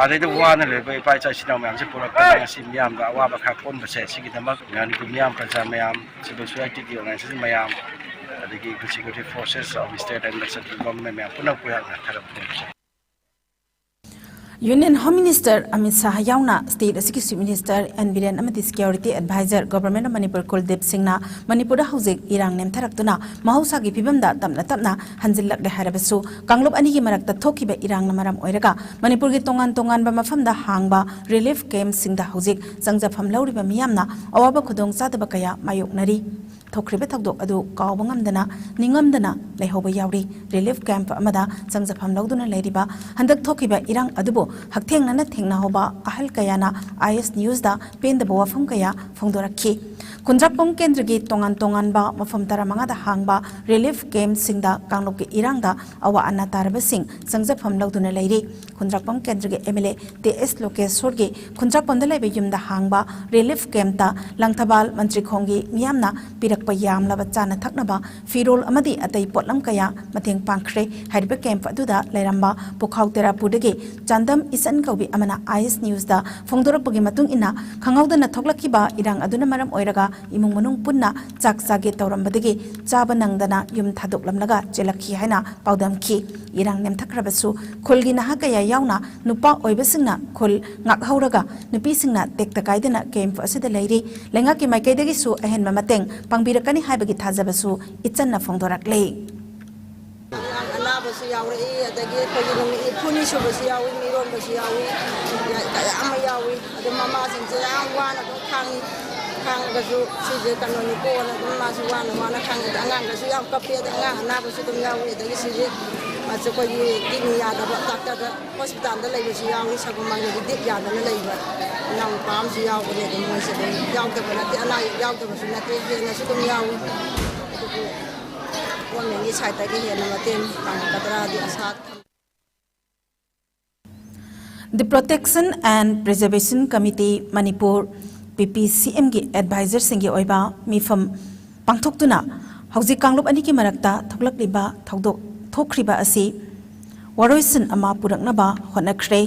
ꯑꯥꯗꯩꯗ ꯋꯥꯅ ꯂꯩꯕ ꯏꯄꯥ ꯏꯆꯥ ꯏꯆꯤꯟ ꯏꯅꯥꯎ ꯃꯌꯥꯝꯁꯦ ꯄꯨꯔꯛꯇꯅ ꯉꯁꯤ ꯃꯤꯌꯥꯝꯗ ꯑꯋꯥꯕ ꯈꯔ ꯄꯣꯛꯍꯟꯕꯁꯦ ꯁꯤꯒꯤꯗꯃꯛ ꯃꯅꯤꯄꯨꯔ ꯃꯤꯌꯥꯝ ꯄ꯭ꯔꯖꯥ ꯃꯌꯥꯝ civil societyꯒꯤ organization ꯃꯌꯥꯝ ꯑꯗꯒꯤ security forces of state and central government ꯃꯌꯥꯝ ꯄꯨꯟꯅ ꯑꯩꯈꯣꯏꯍꯥꯛꯅ ꯊꯥꯒꯠꯄ ꯐꯣꯡꯗꯣꯛꯆꯔꯤ꯫ Union Home Minister Amit Shah ꯌꯥꯎꯅ state ꯑꯁꯤꯒꯤ Chief Minister ꯑꯦꯟ ꯕꯤꯔꯦꯟ ꯑꯃꯗꯤ Security Advisor Government of Manipur ꯀꯨꯜꯗꯤꯞ ꯁꯤꯡꯅ ꯃꯅꯤꯄꯨꯔꯗ ꯍꯧꯖꯤꯛ ꯏꯔꯥꯡ ꯅꯦꯝꯊꯔꯛꯇꯨꯅ ꯃꯍꯧꯁꯥꯒꯤ ꯐꯤꯕꯝꯗ ꯇꯞꯅ ꯇꯞꯅ ꯍꯟꯖꯤꯜꯂꯛꯂꯦ ꯍꯥꯏꯔꯕꯁꯨ ꯀꯥꯡꯂꯨꯞ ꯑꯅꯤꯒꯤ ꯃꯔꯛꯇ ꯊꯣꯛꯈꯤꯕ ꯏꯔꯥꯡꯅ ꯃꯔꯝ ꯑꯣꯏꯔꯒ ꯃꯅꯤꯄꯨꯔꯒꯤ ꯇꯣꯉꯥꯟ ꯇꯣꯉꯥꯟꯕ ꯃꯐꯝꯗ ꯍꯥꯡꯕ relief campꯁꯤꯡꯗ ꯍꯧꯖꯤꯛ ꯆꯪꯖꯐꯝ ꯂꯧꯔꯤꯕ ꯃꯤꯌꯥꯝꯅ ꯑꯋꯥꯕ ꯈꯨꯗꯣꯡꯆꯥꯗꯕ ꯀꯌꯥ ꯃꯥꯌꯣꯛꯅꯔꯤ꯫ ꯊꯣꯛꯈ꯭ꯔꯤꯕ ꯊꯧꯗꯣꯛ ꯑꯗꯨ ꯀꯥꯎꯕ ꯉꯝꯗꯅ ꯅꯤꯡꯉꯝꯗꯅ ꯂꯩꯍꯧꯕ ꯌꯥꯎꯔꯤ꯫ Relief camp ꯑꯃꯗ ꯆꯪꯖꯐꯝ ꯂꯧꯗꯨꯅ ꯂꯩꯔꯤꯕ ꯍꯟꯗꯛ ꯊꯣꯛꯈꯤꯕ ꯏꯔꯥꯡ ꯑꯗꯨꯕꯨ ꯍꯛꯊꯦꯡꯅꯅ ꯊꯦꯡꯅꯍꯧꯕ ꯑꯍꯜ ꯀꯌꯥꯅ ꯑꯥꯏ ꯑꯦꯁ ꯅ꯭ꯌꯨꯁꯇ ꯄꯦꯟꯗꯕ ꯋꯥꯐꯝ ꯀꯌꯥ ꯐꯣꯡꯗꯣꯔꯛꯈꯤ꯫ ꯈꯨꯟꯗ꯭ꯔꯥꯛꯄꯝ ꯀꯦꯟꯗ꯭ꯔꯒꯤ ꯇꯣꯉꯥꯟ ꯇꯣꯉꯥꯟꯕ ꯃꯐꯝ ꯇꯔꯥꯃꯉꯥꯗ ꯍꯥꯡꯕ relief campꯁꯤꯡꯗ ꯀꯥꯡꯂꯨꯞꯀꯤ ꯏꯔꯥꯡꯗ ꯑꯋꯥ ꯑꯅꯥ ꯇꯥꯔꯕꯁꯤꯡ ꯆꯪꯖꯐꯝ ꯂꯧꯗꯨꯅ ꯂꯩꯔꯤ꯫ ꯈꯨꯟꯗ꯭ꯔꯥꯛꯄꯝ ꯀꯦꯟꯗ꯭ꯔꯒꯤ ꯑꯦꯝ ꯑꯦꯜ ꯑꯦ ꯇꯤ ꯑꯦꯁ ꯂꯣꯀꯦꯁꯣꯔꯒꯤ ꯈꯨꯟꯗ꯭ꯔꯥꯛꯄꯝꯗ ꯂꯩꯕ ꯌꯨꯝꯗ ꯍꯥꯡꯕ relief campꯇ ꯂꯪꯊꯕꯥꯜ ꯃꯟꯇ꯭ꯔꯤꯈꯣꯡꯒꯤ ꯃꯤꯌꯥꯝꯅ ꯄꯤꯔꯛ ꯌꯥꯝꯂꯕ ꯆꯥꯅ ꯊꯛꯅꯕ, ꯐꯤꯔꯣꯜ ꯑꯃꯗꯤ ꯑꯇꯩ ꯄꯣꯠꯂꯝ ꯀꯌꯥ ꯃꯇꯦꯡ ꯄꯥꯡꯈ꯭ꯔꯦ꯫ ꯍꯥꯏꯔꯤꯕ ꯀꯦꯝꯞ ꯑꯗꯨꯗ ꯂꯩꯔꯝꯕ ꯄꯨꯈꯥꯎ ꯇꯦꯔꯥꯄꯨꯔꯗꯒꯤ ꯆꯥꯟꯗꯝ ꯏꯆꯟ ꯀꯧꯕꯤ ꯑꯃꯅ ꯑꯥꯏ ꯑꯦꯁ ꯅ꯭ꯌꯨꯁꯇ ꯐꯣꯡꯗꯣꯔꯛꯄꯒꯤ ꯃꯇꯨꯡ ꯏꯟꯅ, ꯈꯪꯍꯧꯗꯅ ꯊꯣꯛꯂꯛꯈꯤꯕ ꯏꯔꯥꯡ ꯑꯗꯨꯅ ꯃꯔꯝ ꯑꯣꯏꯔꯒ ꯏꯃꯨꯡ ꯃꯅꯨꯡ ꯄꯨꯟꯅ ꯆꯥꯛ ꯆꯥꯒꯦ ꯇꯧꯔꯝꯕꯗꯒꯤ ꯆꯥꯕ ꯅꯪꯗꯅ ꯌꯨꯝ ꯊꯥꯗꯣꯛꯂꯝꯂꯒ ꯆꯦꯜꯂꯛꯈꯤ ꯍꯥꯏꯅ ꯄꯥꯎꯗꯝꯈꯤ꯫ ꯏꯔꯥꯡ ꯅꯦꯝꯊꯈ꯭ꯔꯕꯁꯨ ꯈꯨꯜꯒꯤ ꯅꯍꯥ ꯀꯌꯥ ꯌꯥꯎꯅ ꯅꯨꯄꯥ ꯑꯣꯏꯕꯁꯤꯡꯅ ꯈꯨꯜ ꯉꯥꯛꯍꯧꯔꯒ ꯅꯨꯄꯤꯁꯤꯡꯅ ꯇꯦꯛꯇ ꯀꯥꯏꯗꯅ ꯀꯦꯝꯞ ꯑꯁꯤꯗ ꯂꯩꯔꯤ꯫ ꯂꯩꯉꯥꯛꯀꯤ ꯃꯥꯏꯀꯩꯗꯒꯤꯁꯨ ꯑꯍꯦꯟꯕ ꯃꯇꯦꯡ ꯄꯥꯡꯕꯤꯔꯛꯀꯅꯤ ꯍꯥꯏꯕꯒꯤ ꯊꯥꯖꯕꯁꯨ ꯏꯆꯟꯅ ꯐꯣꯡꯗꯣꯔꯛꯂꯤ꯫ ꯑꯉꯥꯡ ꯑꯅꯥꯕꯁꯨ ꯌꯥꯎꯔꯛꯏ, ꯑꯗꯒꯤ ꯑꯩꯈꯣꯏꯒꯤ ꯅꯨꯃꯤꯠ ꯅꯤꯐꯨꯅꯤ ꯁꯨꯕꯁꯨ ꯌꯥꯎꯏ, ꯃꯤꯔꯣꯟꯕꯁꯨ ꯌꯥꯎꯏ, ꯀꯌꯥ ꯑꯃ ꯌꯥꯎꯏ꯫ ꯑꯗꯨ ꯃꯃꯥꯁꯤꯡꯁꯦ ꯌꯥꯝ ꯋꯥꯅ ꯑꯗꯨꯝ ꯈꯥꯡꯉꯤ꯫ ꯈꯥꯡꯉꯒꯁꯨ ꯁꯤꯁꯦ ꯀꯩꯅꯣꯅꯤꯀꯣꯅ ꯑꯗꯨꯝ ꯃꯥꯁꯨ ꯋꯥꯅ ꯋꯥꯅ ꯈꯥꯡꯉꯤ꯫ ꯑꯗ ꯑꯉꯥꯡꯒꯁꯨ ꯌꯥꯝ ꯀꯞꯄꯤ, ꯑꯗ ꯑꯉꯥꯡ ꯑꯅꯥꯕꯁꯨ ꯑꯗꯨꯝ ꯌꯥꯎꯏ꯫ ꯑꯗꯒꯤ ꯁꯤꯁꯦ ꯑꯁ ꯑꯩꯈꯣꯏꯒꯤ ꯀꯤꯗꯅꯤ ꯌꯥꯗꯕ ꯗꯥꯛꯇꯔꯗ ꯍꯣꯁꯄꯤꯇꯥꯜꯗ ꯂꯩꯕꯁꯨ ꯌꯥꯎꯏ, ꯁꯒꯣꯜꯕꯟꯗꯗꯤ ꯗꯤꯞ ꯌꯥꯗꯅ ꯂꯩꯕ ꯏꯅꯥꯎꯅꯨꯄꯥ ꯑꯃꯁꯨ ꯌꯥꯎꯕꯅꯦ꯫ ꯑꯗꯨꯝ ꯃꯣꯏꯁꯦ ꯑꯗꯨꯝ ꯌꯥꯎꯗꯕ ꯅꯠꯇꯦ, ꯑꯅꯥ ꯑꯌꯦꯛ ꯌꯥꯎꯗꯕꯁꯨ ꯅꯠꯇꯦ, ꯍꯦꯟꯅꯁꯨ ꯑꯗꯨꯝ ꯌꯥꯎꯏ꯫ ꯑꯗꯨꯕꯨ ꯒꯣꯔꯃꯦꯟꯒꯤ ꯁꯥꯏꯠꯇꯒꯤ ꯍꯦꯟꯅ ꯃꯇꯦꯡ ꯄꯥꯡꯉꯛꯀꯗ꯭ꯔꯥꯗꯤ ꯑꯁꯥ ꯊꯝ- The Protection and Preservation Committee Manipur, ꯄꯤ ꯄꯤ ꯁꯤ ꯑꯦꯝꯒꯤ ꯑꯦꯗꯚꯥꯏꯖꯔꯁꯤꯡꯒꯤ ꯑꯣꯏꯕ ꯃꯤꯐꯝ ꯄꯥꯡꯊꯣꯛꯇꯨꯅ ꯍꯧꯖꯤꯛ ꯀꯥꯡꯂꯨꯞ ꯑꯅꯤꯒꯤ ꯃꯔꯛꯇ ꯊꯣꯛꯂꯛꯂꯤꯕ ꯊꯧꯗꯣꯛ ꯊꯣꯛꯈ꯭ꯔꯤꯕ ꯑꯁꯤ ꯋꯥꯔꯣꯏꯁꯤꯟ ꯑꯃ ꯄꯨꯔꯛꯅꯕ ꯍꯣꯠꯅꯈ꯭ꯔꯦ꯫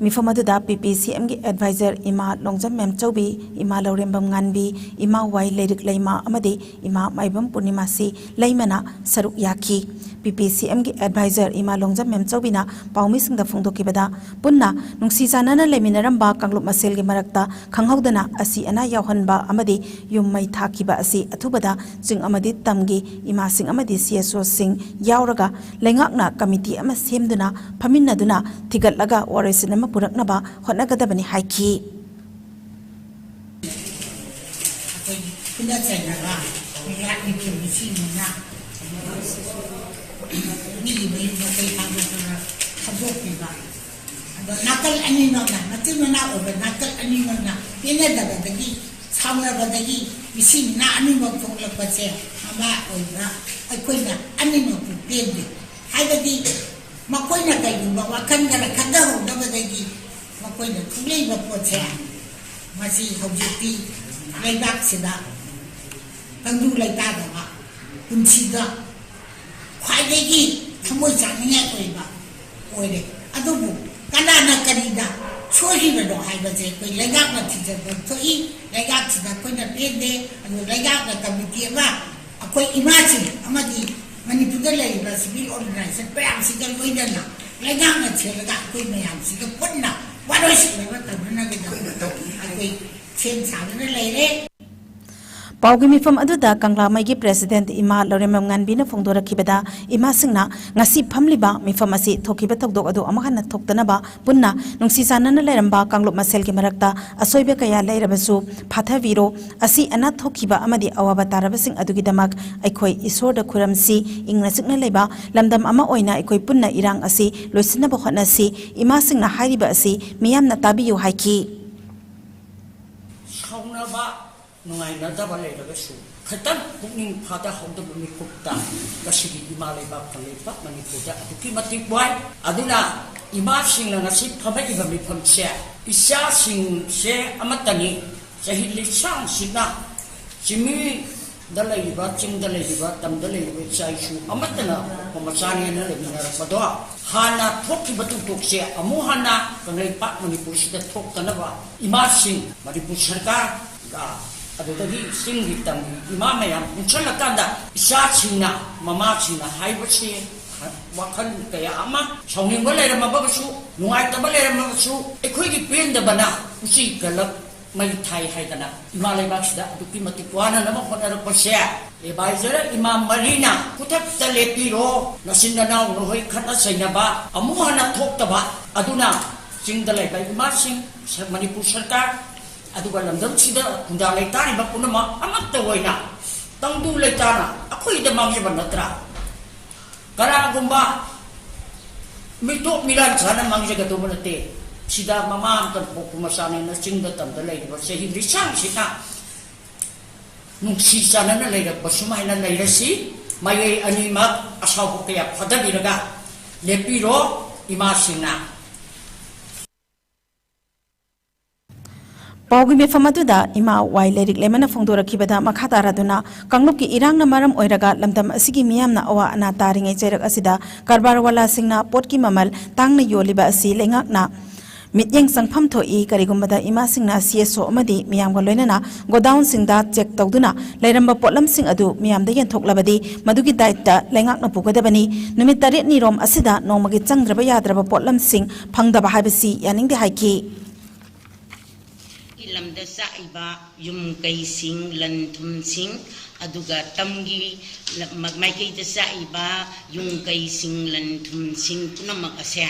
ꯃꯤꯐꯝ ꯑꯗꯨꯗ ꯄꯤ ꯄꯤ ꯁꯤ ꯑꯦꯝꯒꯤ ꯑꯦꯗꯚꯥꯏꯖꯔ ꯏꯃꯥ ꯂꯣꯡꯖꯝ ꯃꯦꯝꯆꯧꯕꯤ, ꯏꯃꯥ ꯂꯧꯔꯦꯝꯕꯝ ꯉꯥꯟꯕꯤ, ꯏꯃꯥ ꯋꯥꯏ ꯂꯩꯔꯤꯛ ꯂꯩꯃ ꯑꯃꯗꯤ ꯏꯃꯥ ꯃꯥꯏꯕꯝ ꯄꯨꯔꯅꯤꯃꯥꯁꯤ ꯂꯩꯃꯅ ꯁꯔꯨꯛ ꯌꯥꯈꯤ꯫ ꯄꯤ ꯄꯤ ꯁꯤ ꯑꯦꯝꯒꯤ ꯑꯦꯗꯚꯥꯏꯖꯔ ꯏꯃꯥ ꯂꯣꯡꯖꯝ ꯃꯦꯝꯆꯧꯕꯤꯅ ꯄꯥꯎꯃꯤꯁꯤꯡꯗ ꯐꯣꯡꯗꯣꯛꯈꯤꯕꯗ, ꯄꯨꯟꯅ ꯅꯨꯡꯁꯤ ꯆꯥꯟꯅꯅ ꯂꯩꯃꯤꯟꯅꯔꯝꯕ ꯀꯥꯡꯂꯨꯞ ꯃꯁꯦꯜꯒꯤ ꯃꯔꯛꯇ ꯈꯪꯍꯧꯗꯅ ꯑꯁꯤ ꯑꯅꯥ ꯌꯥꯎꯍꯟꯕ ꯑꯃꯗꯤ ꯌꯨꯝ ꯃꯩ ꯊꯥꯈꯤꯕ ꯑꯁꯤ ꯑꯊꯨꯕꯗ ꯆꯤꯡ ꯑꯃꯗꯤ ꯇꯝꯒꯤ ꯏꯃꯥꯁꯤꯡ ꯑꯃꯗꯤ ꯁꯤ ꯑꯦꯁ ꯑꯣꯁꯤꯡ ꯌꯥꯎꯔꯒ ꯂꯩꯉꯥꯛꯅ ꯀꯃꯤꯇꯤ ꯑꯃ ꯁꯦꯝꯗꯨꯅ ꯐꯝꯃꯤꯟꯅꯗꯨꯅ ꯊꯤꯒꯠꯂꯒ ꯋꯥꯔꯣꯏꯁꯤꯟ ꯑꯃ ꯄꯨꯔꯛꯅꯕ ꯍꯣꯠꯅꯒꯗꯕꯅꯤ ꯍꯥꯏꯈꯤ꯫ ꯑꯩꯈꯣꯏ ꯄꯨꯟꯅ ꯆꯩꯅꯕ ꯂꯩꯉꯥꯛ ꯅꯤꯡꯊꯤꯕ ꯁꯤꯅꯤꯅ ꯃꯤꯒꯤ ꯃꯌꯨꯝꯗ ꯀꯩ ꯊꯥꯗꯣꯛꯇꯅ ꯊꯥꯗꯣꯛꯄꯤꯕ꯫ ꯑꯗꯣ ꯅꯥꯀꯜ ꯑꯅꯤꯃꯛꯅ, ꯃꯆꯤꯟ ꯃꯅꯥꯎ ꯑꯣꯏꯕ ꯅꯥꯀꯜ ꯑꯅꯤꯃꯛꯅ ꯄꯦꯟꯅꯗꯕꯗꯒꯤ, ꯁꯥꯎꯅꯕꯗꯒꯤ ꯃꯤꯁꯤ ꯃꯤꯅꯥ ꯑꯅꯤꯃꯛ ꯊꯣꯛꯂꯛꯄꯁꯦ ꯃꯃꯥ ꯑꯣꯏꯕ ꯑꯩꯈꯣꯏꯅ ꯑꯅꯤꯃꯛꯄꯨ ꯄꯦꯟꯗꯦ꯫ ꯍꯥꯏꯕꯗꯤ ꯃꯈꯣꯏꯅ ꯀꯩꯒꯨꯝꯕ ꯋꯥꯈꯜ ꯈꯔ ꯈꯟꯊꯍꯧꯗꯕꯗꯒꯤ ꯃꯈꯣꯏꯅ ꯊꯣꯛꯂꯛꯏꯕ ꯄꯣꯠꯁꯦ, ꯃꯁꯤ ꯍꯧꯖꯤꯛꯇꯤ ꯂꯩꯕꯥꯛꯁꯤꯗ ꯇꯪꯗꯨ ꯂꯩꯇꯥꯗꯕ ꯄꯨꯟꯁꯤꯗ ꯈ꯭ꯋꯥꯏꯗꯒꯤ ꯊꯃꯣꯏ ꯆꯥꯛꯅꯤꯡꯉꯥꯏ ꯑꯣꯏꯕ ꯑꯣꯏꯔꯦ꯫ ꯑꯗꯨꯕꯨ ꯀꯅꯥꯅ ꯀꯔꯤꯗ ꯁꯣꯏꯔꯤꯕꯅꯣ ꯍꯥꯏꯕꯁꯦ ꯑꯩꯈꯣꯏ ꯂꯩꯉꯥꯛꯅ ꯊꯤꯖꯤꯟꯕ ꯊꯣꯛꯏ꯫ ꯂꯩꯉꯥꯛꯁꯤꯗ ꯑꯩꯈꯣꯏꯅ ꯄꯦꯟꯗꯦ꯫ ꯑꯗꯨ ꯂꯩꯉꯥꯛꯅ ꯀꯃꯤꯇꯤ ꯑꯃ, ꯑꯩꯈꯣꯏ ꯏꯃꯥꯁꯤꯡ ꯑꯃꯗꯤ ꯃꯅꯤꯄꯨꯔꯗ ꯂꯩꯔꯤꯕ civil organization ꯃꯌꯥꯝꯁꯤꯒ ꯂꯣꯏꯅꯅ ꯂꯩꯉꯥꯛꯅ ꯊꯤꯔꯒ ꯑꯩꯈꯣꯏ ꯃꯌꯥꯝꯁꯤꯒ ꯄꯨꯟꯅ ꯋꯥꯔꯣꯏꯁꯤꯟꯅꯕ ꯇꯧꯅꯅꯕꯒꯤꯗꯃꯛꯇ ꯑꯩꯈꯣꯏ ꯁꯦꯝ ꯁꯥꯗꯨꯅ ꯂꯩꯔꯦ꯫ ꯄꯥꯎꯒꯤ ꯃꯤꯐꯝ ꯑꯗꯨꯗ ꯀꯪꯂꯥꯃꯩꯒꯤ president ꯏꯃꯥ ꯂꯧꯔꯦꯝꯕꯝ ꯉꯥꯟꯕꯤꯅ ꯐꯣꯡꯗꯣꯔꯛꯈꯤꯕꯗ, ꯏꯃꯥꯁꯤꯡꯅ ꯉꯁꯤ ꯐꯝꯂꯤꯕ ꯃꯤꯐꯝ ꯑꯁꯤ ꯊꯣꯛꯈꯤꯕ ꯊꯧꯗꯣꯛ ꯑꯗꯨ ꯑꯃꯨꯛ ꯍꯟꯅ ꯊꯣꯛꯇꯅꯕ ꯄꯨꯟꯅ ꯅꯨꯡꯁꯤ ꯆꯥꯟꯅꯅ ꯂꯩꯔꯝꯕ ꯀꯥꯡꯂꯨꯞ ꯃꯁꯦꯜꯒꯤ ꯃꯔꯛꯇ ꯑꯁꯣꯏꯕ ꯀꯌꯥ ꯂꯩꯔꯕꯁꯨ ꯐꯥꯊꯕꯤꯔꯣ꯫ ꯑꯁꯤ ꯑꯅꯥ ꯊꯣꯛꯈꯤꯕ ꯑꯃꯗꯤ ꯑꯋꯥꯕ ꯇꯥꯔꯕꯁꯤꯡ ꯑꯗꯨꯒꯤꯗꯃꯛ ꯑꯩꯈꯣꯏ ꯏꯁꯣꯔꯗ ꯈꯨꯔꯝꯁꯤ꯫ ꯏꯪꯅ ꯆꯤꯛꯅ ꯂꯩꯕ ꯂꯝꯗꯝ ꯑꯃ ꯑꯣꯏꯅ ꯑꯩꯈꯣꯏ ꯄꯨꯟꯅ ꯏꯔꯥꯡ ꯑꯁꯤ ꯂꯣꯏꯁꯤꯟꯅꯕ ꯍꯣꯠꯅꯁꯤ꯫ ꯏꯃꯥꯁꯤꯡꯅ ꯍꯥꯏꯔꯤꯕ ꯑꯁꯤ ꯃꯤꯌꯥꯝꯅ ꯇꯥꯕꯤꯌꯨ ꯍꯥꯏꯈꯤ꯫ ꯁꯥꯎꯅꯕ, ꯅꯨꯡꯉꯥꯏꯅꯗꯕ ꯂꯩꯔꯒꯁꯨ ꯈꯤꯇꯪ ꯄꯨꯛꯅꯤꯡ ꯐꯥꯗꯍꯧꯗꯕ ꯃꯤꯀꯨꯞꯇ ꯉꯁꯤꯒꯤ ꯏꯃꯥ ꯂꯩꯕꯥꯛ ꯀꯪꯂꯩꯄꯥꯛ ꯃꯅꯤꯄꯨꯔꯗ ꯑꯗꯨꯛꯀꯤ ꯃꯇꯤꯛ ꯋꯥꯏ꯫ ꯑꯗꯨꯅ ꯏꯃꯥꯁꯤꯡꯅ ꯉꯁꯤ ꯐꯝꯃꯛꯏꯕ ꯃꯤꯐꯝꯁꯦ ꯏꯆꯥꯁꯤꯡꯁꯦ ꯑꯃꯠꯇꯅꯤ꯫ ꯆꯍꯤ ꯂꯤꯁꯥꯡꯁꯤꯠꯅ ꯆꯤꯡꯃꯤꯗ ꯂꯩꯔꯤꯕ, ꯆꯤꯡꯗ ꯂꯩꯔꯤꯕ, ꯇꯝꯗ ꯂꯩꯔꯤꯕ ꯏꯆꯥ ꯏꯁꯨ ꯑꯃꯠꯇꯅ ꯄꯣꯛꯄ ꯃꯆꯥꯅꯦꯅ ꯂꯩꯃꯤꯟꯅꯔꯛꯄꯗꯣ, ꯍꯥꯟꯅ ꯊꯣꯛꯈꯤꯕ ꯊꯧꯗꯣꯛꯁꯦ ꯑꯃꯨꯛ ꯍꯟꯅ ꯀꯪꯂꯩꯄꯥꯛ ꯃꯅꯤꯄꯨꯔꯁꯤꯗ ꯊꯣꯛꯇꯅꯕ ꯏꯃꯥꯁꯤꯡ, ꯃꯅꯤꯄꯨꯔ ꯁꯔꯀꯥꯔꯒ ꯑꯗꯨꯗꯒꯤ ꯆꯤꯡꯒꯤ ꯇꯝꯒꯤ ꯏꯃꯥ ꯃꯌꯥꯝ ꯄꯨꯟꯁꯤꯜꯂꯀꯥꯟꯗ ꯏꯆꯥꯁꯤꯡꯅ, ꯃꯃꯥꯁꯤꯡꯅ ꯍꯥꯏꯕꯁꯤ ꯋꯥꯈꯜ ꯀꯌꯥ ꯑꯃ, ꯁꯥꯎꯅꯤꯡꯕ ꯂꯩꯔꯝꯃꯒꯁꯨ, ꯅꯨꯡꯉꯥꯏꯇꯕ ꯂꯩꯔꯝꯃꯒꯁꯨ, ꯑꯩꯈꯣꯏꯒꯤ ꯄꯦꯟꯗꯕꯅ ꯎꯆꯤ ꯀꯜꯂꯛ ꯃꯩ ꯊꯥꯏ ꯍꯥꯏꯗꯅ ꯏꯃꯥ ꯂꯩꯕꯥꯛꯁꯤꯗ ꯑꯗꯨꯛꯀꯤ ꯃꯇꯤꯛ ꯋꯥꯅꯅꯕ ꯍꯣꯠꯅꯔꯛꯄꯁꯦ, advisor ꯏꯃꯥ ꯃꯔꯤꯅ ꯈꯨꯗꯛꯇ ꯂꯦꯞꯄꯤꯔꯣ, ꯅꯆꯤꯟ ꯅꯅꯥꯎ ꯅꯈꯣꯏ ꯈꯠꯅ ꯆꯩꯅꯕ ꯑꯃꯨꯛ ꯍꯟꯅ ꯊꯣꯛꯇꯕ꯫ ꯑꯗꯨꯅ ꯆꯤꯡꯗ ꯂꯩꯕ ꯏꯃꯥꯁꯤꯡ, ꯁ-, ꯃꯅꯤꯄꯨꯔ ꯁꯔꯀꯥꯔ, ꯑꯗꯨꯒ ꯂꯝꯗꯝꯁꯤꯗ ꯈꯨꯟꯗꯥ ꯂꯩꯇꯥꯔꯤꯕ ꯄꯨꯝꯅꯃꯛ ꯑꯃꯠꯇ ꯑꯣꯏꯅ ꯇꯪꯗꯨ ꯂꯩꯇꯥꯅ ꯑꯩꯈꯣꯏꯗ ꯃꯥꯡꯖꯕ ꯅꯠꯇ꯭ꯔꯥ? ꯀꯅꯥꯒꯨꯝꯕ ꯃꯤꯇꯣꯞ ꯃꯤꯔꯥꯟ ꯁꯥꯅ ꯃꯥꯡꯖꯒꯗꯧꯕ ꯅꯠꯇꯦ꯫ ꯁꯤꯗ ꯃꯃꯥ ꯑꯃꯇ ꯄꯣꯛꯄ ꯃꯆꯥꯅꯦꯅ ꯆꯤꯡꯗ ꯇꯝꯗ ꯂꯩꯔꯤꯕ ꯆꯍꯤ ꯂꯤꯁꯥꯡꯁꯤꯗ ꯅꯨꯡꯁꯤ ꯆꯥꯟꯅꯅ ꯂꯩꯔꯛꯄ ꯁꯨꯃꯥꯏꯅ ꯂꯩꯔꯁꯤ꯫ ꯃꯥꯏꯀꯩ ꯑꯅꯤꯃꯛ ꯑꯁꯥꯎꯕ ꯀꯌꯥ ꯐꯥꯗꯕꯤꯔꯒ ꯂꯦꯞꯄꯤꯔꯣ ꯏꯃꯥꯁꯤꯡꯅ꯫ ꯄꯥꯎꯒꯤ ꯃꯤꯐꯝ ꯑꯗꯨꯗ ꯏꯃꯥ ꯋꯥꯏ ꯂꯩꯔꯤꯛ ꯂꯩꯃꯅ ꯐꯣꯡꯗꯣꯔꯛꯈꯤꯕꯗ, ꯃꯈꯥ ꯇꯥꯔꯗꯨꯅ ꯀꯥꯡꯂꯨꯞꯀꯤ ꯏꯔꯥꯡꯅ ꯃꯔꯝ ꯑꯣꯏꯔꯒ ꯂꯝꯗꯝ ꯑꯁꯤꯒꯤ ꯃꯤꯌꯥꯝꯅ ꯑꯋꯥ ꯑꯅꯥ ꯇꯥꯔꯤꯉꯩ ꯆꯩꯔꯛ ꯑꯁꯤꯗ ꯀꯔꯕꯥꯔ ꯋꯥꯂꯥꯁꯤꯡꯅ ꯄꯣꯠꯀꯤ ꯃꯃꯜ ꯇꯥꯡꯅ ꯌꯣꯜꯂꯤꯕ ꯑꯁꯤ ꯂꯩꯉꯥꯛꯅ ꯃꯤꯠꯌꯦꯡ ꯆꯪꯐꯝ ꯊꯣꯛꯏ꯫ ꯀꯔꯤꯒꯨꯝꯕꯗ ꯏꯃꯥꯁꯤꯡꯅ ꯁꯤ ꯑꯦꯁ ꯑꯣ ꯑꯃꯗꯤ ꯃꯤꯌꯥꯝꯒ ꯂꯣꯏꯅꯅ ꯒꯣꯗꯥꯎꯟꯁꯤꯡꯗ ꯆꯦꯛ ꯇꯧꯗꯨꯅ ꯂꯩꯔꯝꯕ ꯄꯣꯠꯂꯝꯁꯤꯡ ꯑꯗꯨ ꯃꯤꯌꯥꯝꯗ ꯌꯦꯟꯊꯣꯛꯂꯕꯗꯤ ꯃꯗꯨꯒꯤ ꯗꯥꯏꯇ ꯂꯩꯉꯥꯛꯅ ꯄꯨꯒꯗꯕꯅꯤ꯫ ꯅꯨꯃꯤꯠ ꯇꯔꯦꯠꯅꯤꯔꯣꯝ ꯑꯁꯤꯗ ꯅꯣꯡꯃꯒꯤ ꯆꯪꯗ꯭ꯔꯕ ꯌꯥꯗ꯭ꯔꯕ ꯄꯣꯠꯂꯝꯁꯤꯡ ꯐꯪꯗꯕ ꯍꯥꯏꯕꯁꯤ ꯌꯥꯅꯤꯡꯗꯦ ꯍꯥꯏꯈꯤ꯫ ꯂꯝꯗ ꯆꯥꯛꯏꯕ ꯌꯨꯝ ꯀꯩꯁꯤꯡ, ꯂꯟ ꯊꯨꯝꯁꯤꯡ, ꯑꯗꯨꯒ ꯇꯝꯒꯤ ꯂ-, ꯃ-, ꯃꯥꯏꯀꯩꯗ ꯆꯥꯛꯏꯕ ꯌꯨꯝ ꯀꯩꯁꯤꯡ, ꯂꯟ ꯊꯨꯝꯁꯤꯡ ꯄꯨꯝꯅꯃꯛ ꯑꯁꯦ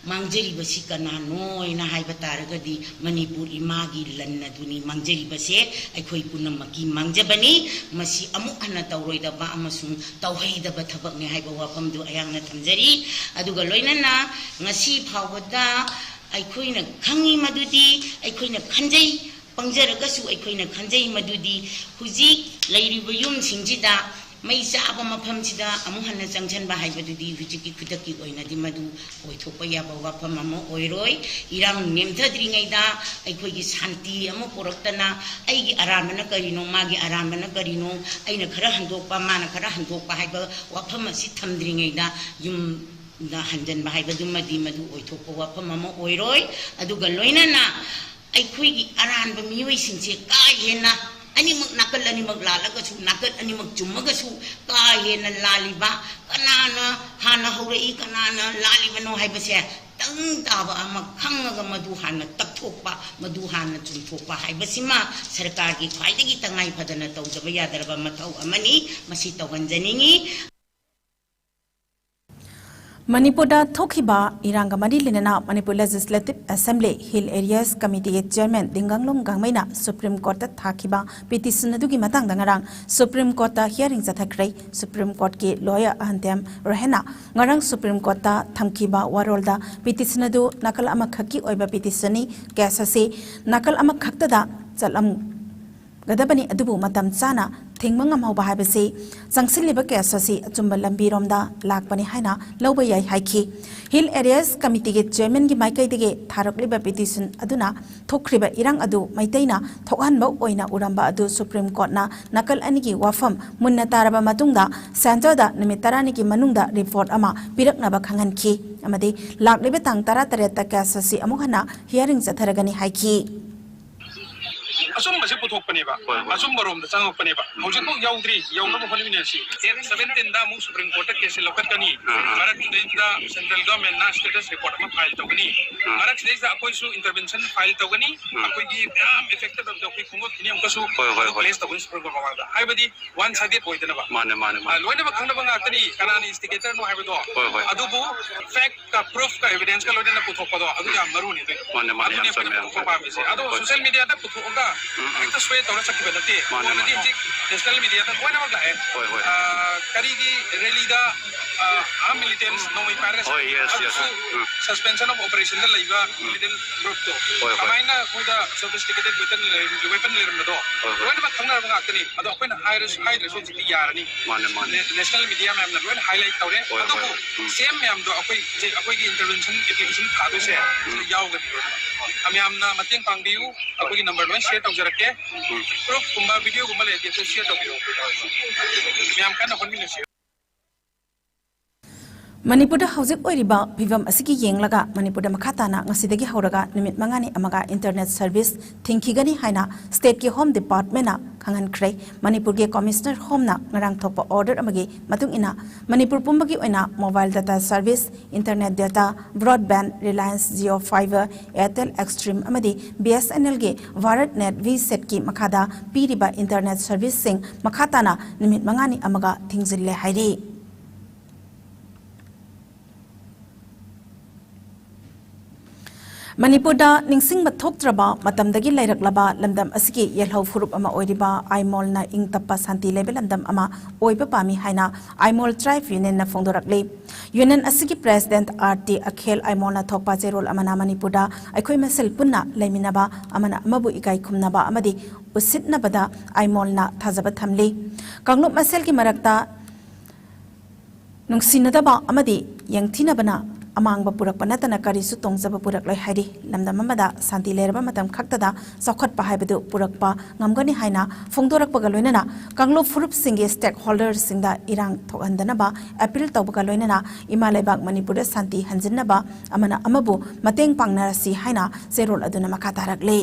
ꯃꯥꯡꯖꯔꯤꯕꯁꯤ ꯀꯅꯥꯅꯣ ꯍꯥꯏꯅ ꯍꯥꯏꯕ ꯇꯥꯔꯒꯗꯤ, ꯃꯅꯤꯄꯨꯔ ꯏꯃꯥꯒꯤ ꯂꯟ ꯑꯗꯨꯅꯤ꯫ ꯃꯥꯡꯖꯔꯤꯕꯁꯦ ꯑꯩꯈꯣꯏ ꯄꯨꯝꯅꯃꯛꯀꯤ ꯃꯥꯡꯖꯕꯅꯤ꯫ ꯃꯁꯤ ꯑꯃꯨꯛ ꯍꯟꯅ ꯇꯧꯔꯣꯏꯗꯕ ꯑꯃꯁꯨꯡ ꯇꯧꯍꯩꯗꯕ ꯊꯕꯛꯅꯤ ꯍꯥꯏꯕ ꯋꯥꯐꯝꯗꯨ ꯑꯩꯍꯥꯛꯅ ꯊꯝꯖꯔꯤ꯫ ꯑꯗꯨꯒ ꯂꯣꯏꯅꯅ ꯉꯁꯤ ꯐꯥꯎꯕꯗ ꯑꯩꯈꯣꯏꯅ ꯈꯪꯉꯤ ꯃꯗꯨꯗꯤ, ꯑꯩꯈꯣꯏꯅ ꯈꯟꯖꯩ, ꯄꯪꯖꯔꯒꯁꯨ ꯑꯩꯈꯣꯏꯅ ꯈꯟꯖꯩ ꯃꯗꯨꯗꯤ ꯍꯧꯖꯤꯛ ꯂꯩꯔꯤꯕ ꯌꯨꯝꯁꯤꯡꯁꯤꯗ ꯃꯩ ꯆꯥꯕ ꯃꯐꯝꯁꯤꯗ ꯑꯃꯨꯛ ꯍꯟꯅ ꯆꯪꯁꯤꯟꯕ ꯍꯥꯏꯕꯗꯨꯗꯤ ꯍꯧꯖꯤꯛꯀꯤ ꯈꯨꯗꯛꯀꯤ ꯑꯣꯏꯅꯗꯤ ꯃꯗꯨ ꯑꯣꯏꯊꯣꯛꯄ ꯌꯥꯕ ꯋꯥꯐꯝ ꯑꯃ ꯑꯣꯏꯔꯣꯏ꯫ ꯏꯔꯥꯡ ꯅꯦꯝꯊꯗ꯭ꯔꯤꯉꯩꯗ ꯑꯩꯈꯣꯏꯒꯤ ꯁꯥꯟꯇꯤ ꯑꯃ ꯄꯨꯔꯛꯇꯅ, ꯑꯩꯒꯤ ꯑꯔꯥꯟꯕꯅ ꯀꯔꯤꯅꯣ, ꯃꯥꯒꯤ ꯑꯔꯥꯟꯕꯅ ꯀꯔꯤꯅꯣ, ꯑꯩꯅ ꯈꯔ ꯍꯟꯗꯣꯛꯄ, ꯃꯥꯅ ꯈꯔ ꯍꯟꯗꯣꯛꯄ ꯍꯥꯏꯕ ꯋꯥꯐꯝ ꯑꯁꯤ ꯊꯝꯗ꯭ꯔꯤꯉꯩꯗ ꯌꯨꯝꯗ ꯍꯟꯖꯤꯟꯕ ꯍꯥꯏꯕꯗꯨꯃꯗꯤ ꯃꯗꯨ ꯑꯣꯏꯊꯣꯛꯄ ꯋꯥꯐꯝ ꯑꯃ ꯑꯣꯏꯔꯣꯏ꯫ ꯑꯗꯨꯒ ꯂꯣꯏꯅꯅ ꯑꯩꯈꯣꯏꯒꯤ ꯑꯔꯥꯟꯕ ꯃꯤꯑꯣꯏꯁꯤꯡꯁꯦ ꯀꯥ ꯍꯦꯟꯅ, ꯑꯅꯤꯃꯛ, ꯅꯥꯀꯜ ꯑꯅꯤꯃꯛ ꯂꯥꯜꯂꯒꯁꯨ, ꯅꯥꯀꯜ ꯑꯅꯤꯃꯛ ꯆꯨꯝꯃꯒꯁꯨ, ꯀꯥ ꯍꯦꯟꯅ ꯂꯥꯜꯂꯤꯕ, ꯀꯅꯥꯅ ꯍꯥꯟꯅ ꯍꯧꯔꯛꯏ, ꯀꯅꯥꯅ ꯂꯥꯜꯂꯤꯕꯅꯣ ꯍꯥꯏꯕꯁꯦ ꯇꯪ ꯇꯥꯕ ꯑꯃ ꯈꯪꯉꯒ ꯃꯗꯨ ꯍꯥꯟꯅ ꯇꯛꯊꯣꯛꯄ, ꯃꯗꯨ ꯍꯥꯟꯅ ꯆꯨꯝꯊꯣꯛꯄ ꯍꯥꯏꯕꯁꯤꯃ ꯁꯔꯀꯥꯔꯒꯤ ꯈ꯭ꯋꯥꯏꯗꯒꯤ ꯇꯉꯥꯏ ꯐꯗꯅ ꯇꯧꯗꯕ ꯌꯥꯗ꯭ꯔꯕ ꯃꯊꯧ ꯑꯃꯅꯤ꯫ ꯃꯁꯤ ꯇꯧꯍꯟꯖꯅꯤꯡꯏ꯫ ꯃꯅꯤꯄꯨꯔꯗ ꯊꯣꯛꯈꯤꯕ ꯏꯔꯥꯡꯒ ꯃꯔꯤ ꯂꯩꯅꯅ Manipur legislative assembly hill areas ꯀꯃꯤꯇꯤꯒꯤ ꯆꯤꯌꯔꯃꯦꯟ ꯗꯤꯡꯒꯥꯡꯂꯣꯡ ꯒꯥꯡꯃꯩꯅ ꯁꯨꯄ꯭ꯔꯤꯝ ꯀꯣꯔꯠꯇ ꯊꯥꯈꯤꯕ ꯄꯤꯇꯤꯁꯟ ꯑꯗꯨꯒꯤ ꯃꯇꯥꯡꯗ ꯉꯔꯥꯡ ꯁꯨꯄ꯭ꯔꯤꯝ ꯀꯣꯔꯠꯇ ꯍꯤꯌꯥꯔꯤꯡ ꯆꯠꯊꯈ꯭ꯔꯦ꯫ ꯁꯨꯄ꯭ꯔꯤꯝ ꯀꯣꯔꯠꯀꯤ ꯂꯣꯌꯔ ꯑꯍꯟꯇꯦꯝ ꯔꯣꯍꯦꯟꯅ ꯉꯔꯥꯡ ꯁꯨꯄ꯭ꯔꯤꯝ ꯀꯣꯔꯠꯇ ꯊꯝꯈꯤꯕ ꯋꯥꯔꯣꯜꯗ ꯄꯤꯇꯤꯁꯟ ꯑꯗꯨ ꯅꯥꯀꯜ ꯑꯃꯈꯛꯀꯤ ꯑꯣꯏꯕ ꯄꯤꯇꯤꯁꯟꯅꯤ, ꯀꯦꯁ ꯑꯁꯤ ꯅꯥꯀꯜ ꯑꯃꯈꯛꯇꯗ ꯆꯠꯂꯝꯒꯗꯕꯅꯤ, ꯑꯗꯨꯕꯨ ꯃꯇꯝ ꯆꯥꯅ ꯊꯤꯡꯕ ꯉꯝꯍꯧꯕ ꯍꯥꯏꯕꯁꯤ ꯆꯪꯁꯤꯜꯂꯤꯕ ꯀꯦꯁ ꯑꯁꯤ ꯑꯆꯨꯝꯕ ꯂꯝꯕꯤꯔꯣꯝꯗ ꯂꯥꯛꯄꯅꯤ ꯍꯥꯏꯅ ꯂꯧꯕ ꯌꯥꯏ ꯍꯥꯏꯈꯤ꯫ ꯍꯤꯜ ꯑꯦꯔꯤꯌꯥꯁ ꯀꯃꯤꯇꯤꯒꯤ ꯆꯦꯌꯔꯃꯦꯟꯒꯤ ꯃꯥꯏꯀꯩꯗꯒꯤ ꯊꯥꯔꯛꯂꯤꯕ ꯄꯤꯇꯤꯁꯟ ꯑꯗꯨꯅ ꯊꯣꯛꯈ꯭ꯔꯤꯕ ꯏꯔꯥꯡ ꯑꯗꯨ ꯃꯩꯇꯩꯅ ꯊꯣꯛꯍꯟꯕ ꯑꯣꯏꯅ ꯎꯔꯝꯕ ꯑꯗꯨ ꯁꯨꯄ꯭ꯔꯤꯝ ꯀꯣꯔꯠꯅ ꯅꯥꯀꯜ ꯑꯅꯤꯒꯤ ꯋꯥꯐꯝ ꯃꯨꯟꯅ ꯇꯥꯔꯕ ꯃꯇꯨꯡꯗ ꯁꯦꯟꯇꯔꯗ ꯅꯨꯃꯤꯠ ꯇꯔꯥꯅꯤꯒꯤ ꯃꯅꯨꯡꯗ ꯔꯤꯄꯣꯔꯠ ꯑꯃ ꯄꯤꯔꯛꯅꯕ ꯈꯪꯍꯟꯈꯤ ꯑꯃꯗꯤ ꯂꯥꯛꯂꯤꯕ ꯇꯥꯡ ꯇꯔꯥꯇꯔꯦꯠꯇ ꯀꯦꯁ ꯑꯁꯤ ꯑꯃꯨꯛ ꯍꯟꯅ ꯍꯤꯌꯥꯔꯤꯡ ꯆꯠꯊꯔꯒꯅꯤ ꯍꯥꯏꯈꯤ꯫ ꯑꯆꯨꯝꯕꯁꯦ ꯄꯨꯊꯣꯛꯄꯅꯦꯕ꯫ ꯍꯣꯏ, ꯍꯣꯏ꯫ ꯑꯆꯨꯝꯕ ꯔꯣꯝꯗ ꯆꯪꯉꯛꯄꯅꯦꯕ꯫ ꯍꯧꯖꯤꯛꯐꯥꯎ ꯌꯧꯗ꯭ꯔꯤ꯫ ꯌꯧꯅꯕ ꯍꯣꯠꯅꯃꯤꯟꯅꯁꯤ꯫ ꯗꯦꯠ ꯁꯚꯦꯟꯇꯤꯟꯗ ꯑꯃꯨꯛ ꯁꯨꯄ꯭ꯔꯤꯝ ꯀꯣꯔꯠꯇ ꯀꯦꯁꯁꯦ ꯂꯧꯈꯠꯀꯅꯤ꯫ ꯑꯥ, ꯑꯥ꯫ ꯃꯔꯛꯇꯨꯗꯩꯗ ꯁꯦꯟꯇ꯭ꯔꯦꯜ ꯒꯚꯔꯟꯃꯦꯟꯠꯅ ꯁ꯭ꯇꯦꯇꯁ ꯔꯤꯄꯣꯔꯠ ꯑꯃ ꯐꯥꯏꯜ ꯇꯧꯒꯅꯤ꯫ ꯑꯥ꯫ ꯃꯔꯛꯁꯤꯗꯩꯁꯤꯗ ꯑꯩꯈꯣꯏꯁꯨ ꯏꯟꯇꯔꯚꯦꯟꯁꯟ ꯐꯥꯏꯜ ꯇꯧꯒꯅꯤ꯫ ꯑꯥ꯫ ꯑꯩꯈꯣꯏꯒꯤ ꯃꯌꯥꯝ ꯑꯦꯐꯦꯛꯇꯦꯗ ꯑꯣꯏꯕꯗꯣ ꯑꯩꯈꯣꯏ ꯈꯣꯡꯒꯠꯈꯤꯅꯤ ꯑꯃꯨꯛꯀꯁꯨ꯫ ꯍꯣꯏ, ꯍꯣꯏ, ꯍꯣꯏ꯫ ꯄ꯭ꯂꯦꯁ ꯇꯧꯒꯅꯤ ꯁꯨꯄ꯭ꯔꯤꯝ ꯀꯣꯔꯠ ꯃꯃꯥꯡꯗ꯫ ꯍꯥꯏꯕꯗꯤ ꯋꯥꯟ ꯁꯥꯏꯗꯦꯗ ꯑꯣꯏꯗꯅꯕ꯫ ꯃꯥꯅꯦ, ꯃꯥꯅꯦ, ꯑ, ꯃꯥꯅꯦ꯫ ꯂꯣꯏꯅꯃꯛ ꯈꯪꯅꯕ ꯉꯥꯛꯇꯅꯤ꯫ ꯀꯅꯥꯅ ꯏꯟꯁꯇꯤꯒꯦꯇꯔꯅꯣ ꯍꯥꯏꯕꯗꯣ꯫ ꯍꯣꯏ, ꯍꯣꯏ꯫ ꯑꯗꯨꯕꯨ ꯐꯦꯛ ꯀ ꯄ꯭ꯔꯨꯐꯀ ꯑꯦꯚꯤꯗꯦꯟꯁꯀ ꯂꯣꯏꯅꯅ ꯄꯨꯊꯣꯛꯄꯗꯣ ꯑꯗꯨ ꯌꯥꯝ ꯃꯔꯨꯅꯤ꯫ ꯑꯗꯨ ꯃꯥꯅꯦ, ꯃꯥꯅꯦ, ꯑꯗꯨꯅꯤ ꯌꯥꯝ ꯑꯩꯈꯣꯏꯅ ꯆꯨꯝꯃꯦ, ꯌꯥꯝ ꯄꯨꯊꯣꯛꯄ ꯆꯨꯝꯃꯦ꯫ ꯄꯥꯝꯃꯤꯁꯦ꯫ ꯑꯗꯣ ꯍꯣꯏ꯫ ꯁꯣꯁꯤꯌꯦꯜ ꯃꯤꯗꯤꯌꯥꯗ ꯄꯨꯊꯣꯛꯑꯒ ꯎꯝ, ꯎꯝ꯫ ꯍꯦꯛꯇ ꯁ꯭ꯄ꯭ꯔꯦꯗ ꯇꯧꯔ ꯆꯠꯈꯤꯕ ꯅꯠꯇꯦ꯫ ꯃꯥꯅꯦ, already ꯃꯥꯅꯦ꯫ ꯍꯧꯖꯤꯛ ꯅꯦꯁꯅꯦꯜ ꯃꯤꯗꯤꯌꯥꯗ ꯂꯣꯏꯅꯃꯛ ꯂꯥꯛꯑꯦ꯫ ꯍꯣꯏ, ꯍꯣꯏ꯫ ꯑ, ꯀꯔꯤꯒꯤ ꯔꯦꯂꯤꯗ, ꯑ, ꯑꯥꯔꯝ ꯃꯤꯂꯤꯇꯦꯟꯠꯁ ꯅꯣꯡꯃꯩ ꯄꯥꯏꯔꯒ ꯍꯣꯏ, ꯆꯠꯈꯤꯕ? Yes, yes꯫ ꯑꯗꯨꯁꯨ ꯎꯝ꯫ Suspension of Operation ꯗ ꯂꯩꯕ ꯎꯝ꯫ Militant group ꯇꯣ ꯍꯣꯏ, ꯍꯣꯏ꯫ ꯀꯃꯥꯏꯅ ꯑꯩꯈꯣꯏꯗ sophisticated weapon ꯂꯩꯔꯝ-, weapon ꯂꯩꯔꯝꯕꯗꯣ ꯍꯣꯏ, ꯍꯣꯏ꯫ ꯂꯣꯏꯅꯃꯛ ꯈꯪꯅꯔꯕ ꯉꯥꯛꯇꯅꯤ꯫ ꯑꯗꯣ ꯑꯩꯈꯣꯏꯅ ꯍꯥꯏꯔꯁꯨ ꯍꯥꯏꯗ꯭ꯔꯁꯨ ꯍꯧꯖꯤꯛꯇꯤ ꯌꯥꯔꯅꯤ꯫ ꯃꯥꯅꯦ, ꯃꯥꯅꯦ꯫ ꯅꯦ-, ꯅꯦꯁꯅꯦꯜ ꯃꯤꯗꯤꯌꯥ ꯃꯌꯥꯝꯅ ꯂꯣꯏꯅ highlight ꯇꯧꯔꯦ꯫ ꯍꯣꯏ, ꯍꯣꯏ꯫ ꯑꯗꯨꯕꯨ ꯎꯝ꯫ ꯁꯦꯝ ꯃꯌꯥꯝꯗꯣ ꯑꯩꯈꯣꯏ, ꯑꯩꯈꯣꯏꯒꯤ ꯏꯟꯇꯔꯚꯦꯟꯁꯟ ꯑꯦꯄ꯭ꯂꯤꯀꯦꯁꯟ ꯊꯥꯗꯣꯏꯁꯦ ꯎꯝ꯫ ꯌꯥꯎꯒꯅꯤ꯫ ꯃꯌꯥꯝꯅ ꯃꯇꯦꯡ ꯄꯥꯡꯕꯤꯌꯨ꯫ ꯑꯩꯈꯣꯏꯒꯤ ꯅꯝꯕꯔ ꯂꯣꯏ ꯁꯤꯌꯔ ꯇꯧꯖꯔꯛꯀꯦ꯫ ꯎꯝ꯫ ꯄ꯭ꯔꯨꯐꯀꯨꯝꯕ ꯚꯤꯗꯤꯑꯣꯒꯨꯝꯕ ꯂꯩꯔꯗꯤ ꯑꯩꯈꯣꯏ ꯁꯤꯌꯔ ꯇꯧꯕꯤꯔꯛꯑꯣ꯫ ꯃꯌꯥꯝ ꯀꯟꯅ ꯍꯣꯠꯃꯤꯟꯅꯁꯤ꯫ ꯃꯅꯤꯄꯨꯔꯗ ꯍꯧꯖꯤꯛ ꯑꯣꯏꯔꯤꯕ ꯐꯤꯕꯝ ꯑꯁꯤꯒꯤ ꯌꯦꯡꯂꯒ ꯃꯅꯤꯄꯨꯔꯗ ꯃꯈꯥ ꯇꯥꯅ ꯉꯁꯤꯗꯒꯤ ꯍꯧꯔꯒ ꯅꯨꯃꯤꯠ ꯃꯉꯥꯅꯤ ꯑꯃꯒ internet service ꯊꯤꯡꯈꯤꯒꯅꯤ ꯍꯥꯏꯅ state ꯀꯤ Home Department ꯅ ꯈꯪꯍꯟꯈ꯭ꯔꯦ꯫ ꯃꯅꯤꯄꯨꯔꯒꯤ Commissioner Home ꯅ ꯉꯔꯥꯡ ꯊꯣꯛꯄ order ꯑꯃꯒꯤ ꯃꯇꯨꯡ ꯏꯟꯅ ꯃꯅꯤꯄꯨꯔ ꯄꯨꯝꯕꯒꯤ ꯑꯣꯏꯅ mobile data service, internet data, broadband, Reliance Jio Fiber, Airtel Xstream ꯑꯃꯗꯤ B S N L ꯒꯤ Bharat Net V set ꯀꯤ ꯃꯈꯥꯗ ꯄꯤꯔꯤꯕ internet service ꯁꯤꯡ ꯃꯈꯥ ꯇꯥꯅ ꯅꯨꯃꯤꯠ ꯃꯉꯥꯅꯤ ꯑꯃꯒ ꯊꯤꯡꯖꯤꯜꯂꯦ ꯍꯥꯏꯔꯤ꯫ ꯃꯅꯤꯄꯨꯔꯗ ꯅꯤꯡꯁꯤꯡꯕ ꯊꯣꯛꯇ꯭ꯔꯕ ꯃꯇꯝꯗꯒꯤ ꯂꯩꯔꯛꯂꯕ ꯂꯝꯗꯝ ꯑꯁꯤꯒꯤ ꯌꯦꯜꯍꯧ ꯐꯨꯔꯨꯞ ꯑꯃ ꯑꯣꯏꯔꯤꯕ ꯑꯥꯏꯃꯣꯜꯅ ꯏꯪ ꯇꯞꯄ ꯁꯥꯟꯇꯤ ꯂꯩꯕ ꯂꯝꯗꯝ ꯑꯃ ꯑꯣꯏꯕ ꯄꯥꯝꯃꯤ ꯍꯥꯏꯅ ꯑꯥꯏꯃꯣꯜ tribe union ꯅ ꯐꯣꯡꯗꯣꯔꯛꯂꯤ꯫ Union ꯑꯁꯤꯒꯤ president R T ꯑꯈꯦꯜ ꯑꯥꯏꯃꯣꯜꯅ ꯊꯣꯛꯄ ꯆꯦꯔꯣꯜ ꯑꯃꯅ ꯃꯅꯤꯄꯨꯔꯗ ꯑꯩꯈꯣꯏ ꯃꯁꯦꯜ ꯄꯨꯟꯅ ꯂꯩꯃꯤꯟꯅꯕ, ꯑꯃꯅ ꯑꯃꯕꯨ ꯏꯀꯥꯏ ꯈꯨꯝꯅꯕ ꯑꯃꯗꯤ ꯎꯁꯤꯠꯅꯕꯗ ꯑꯥꯏꯃꯣꯜꯅ ꯊꯥꯖꯕ ꯊꯝꯂꯤ꯫ ꯀꯥꯡꯂꯨꯞ ꯃꯁꯦꯜꯒꯤ ꯃꯔꯛꯇ ꯅꯨꯡꯁꯤꯅꯗꯕ ꯑꯃꯗꯤ ꯌꯦꯡꯊꯤꯅꯕꯅ ꯑꯃꯥꯡꯕ ꯄꯨꯔꯛꯄ ꯅꯠꯇꯅ ꯀꯔꯤꯁꯨ ꯇꯣꯡꯖꯕ ꯄꯨꯔꯛꯂꯣꯏ ꯍꯥꯏꯔꯤ꯫ ꯂꯝꯗꯝ ꯑꯃꯗ ꯁꯥꯟꯇꯤ ꯂꯩꯔꯕ ꯃꯇꯝ ꯈꯛꯇꯗ ꯆꯥꯎꯈꯠꯄ ꯍꯥꯏꯕꯗꯨ ꯄꯨꯔꯛꯄ ꯉꯝꯒꯅꯤ ꯍꯥꯏꯅ ꯐꯣꯡꯗꯣꯔꯛꯄꯒ ꯂꯣꯏꯅꯅ ꯀꯥꯡꯂꯨꯞ ꯐꯨꯔꯨꯞꯁꯤꯡꯒꯤ stakeholderꯁꯤꯡꯗ ꯏꯔꯥꯡ ꯊꯣꯛꯍꯟꯗꯅꯕ appeal ꯇꯧꯕꯒ ꯂꯣꯏꯅꯅ ꯏꯃꯥ ꯂꯩꯕꯥꯛ ꯃꯅꯤꯄꯨꯔꯗ ꯁꯥꯟꯇꯤ ꯍꯟꯖꯤꯟꯅꯕ ꯑꯃꯅ ꯑꯃꯕꯨ ꯃꯇꯦꯡ ꯄꯥꯡꯅꯔꯁꯤ ꯍꯥꯏꯅ ꯆꯦꯔꯣꯜ ꯑꯗꯨꯅ ꯃꯈꯥ ꯇꯥꯔꯛꯂꯤ꯫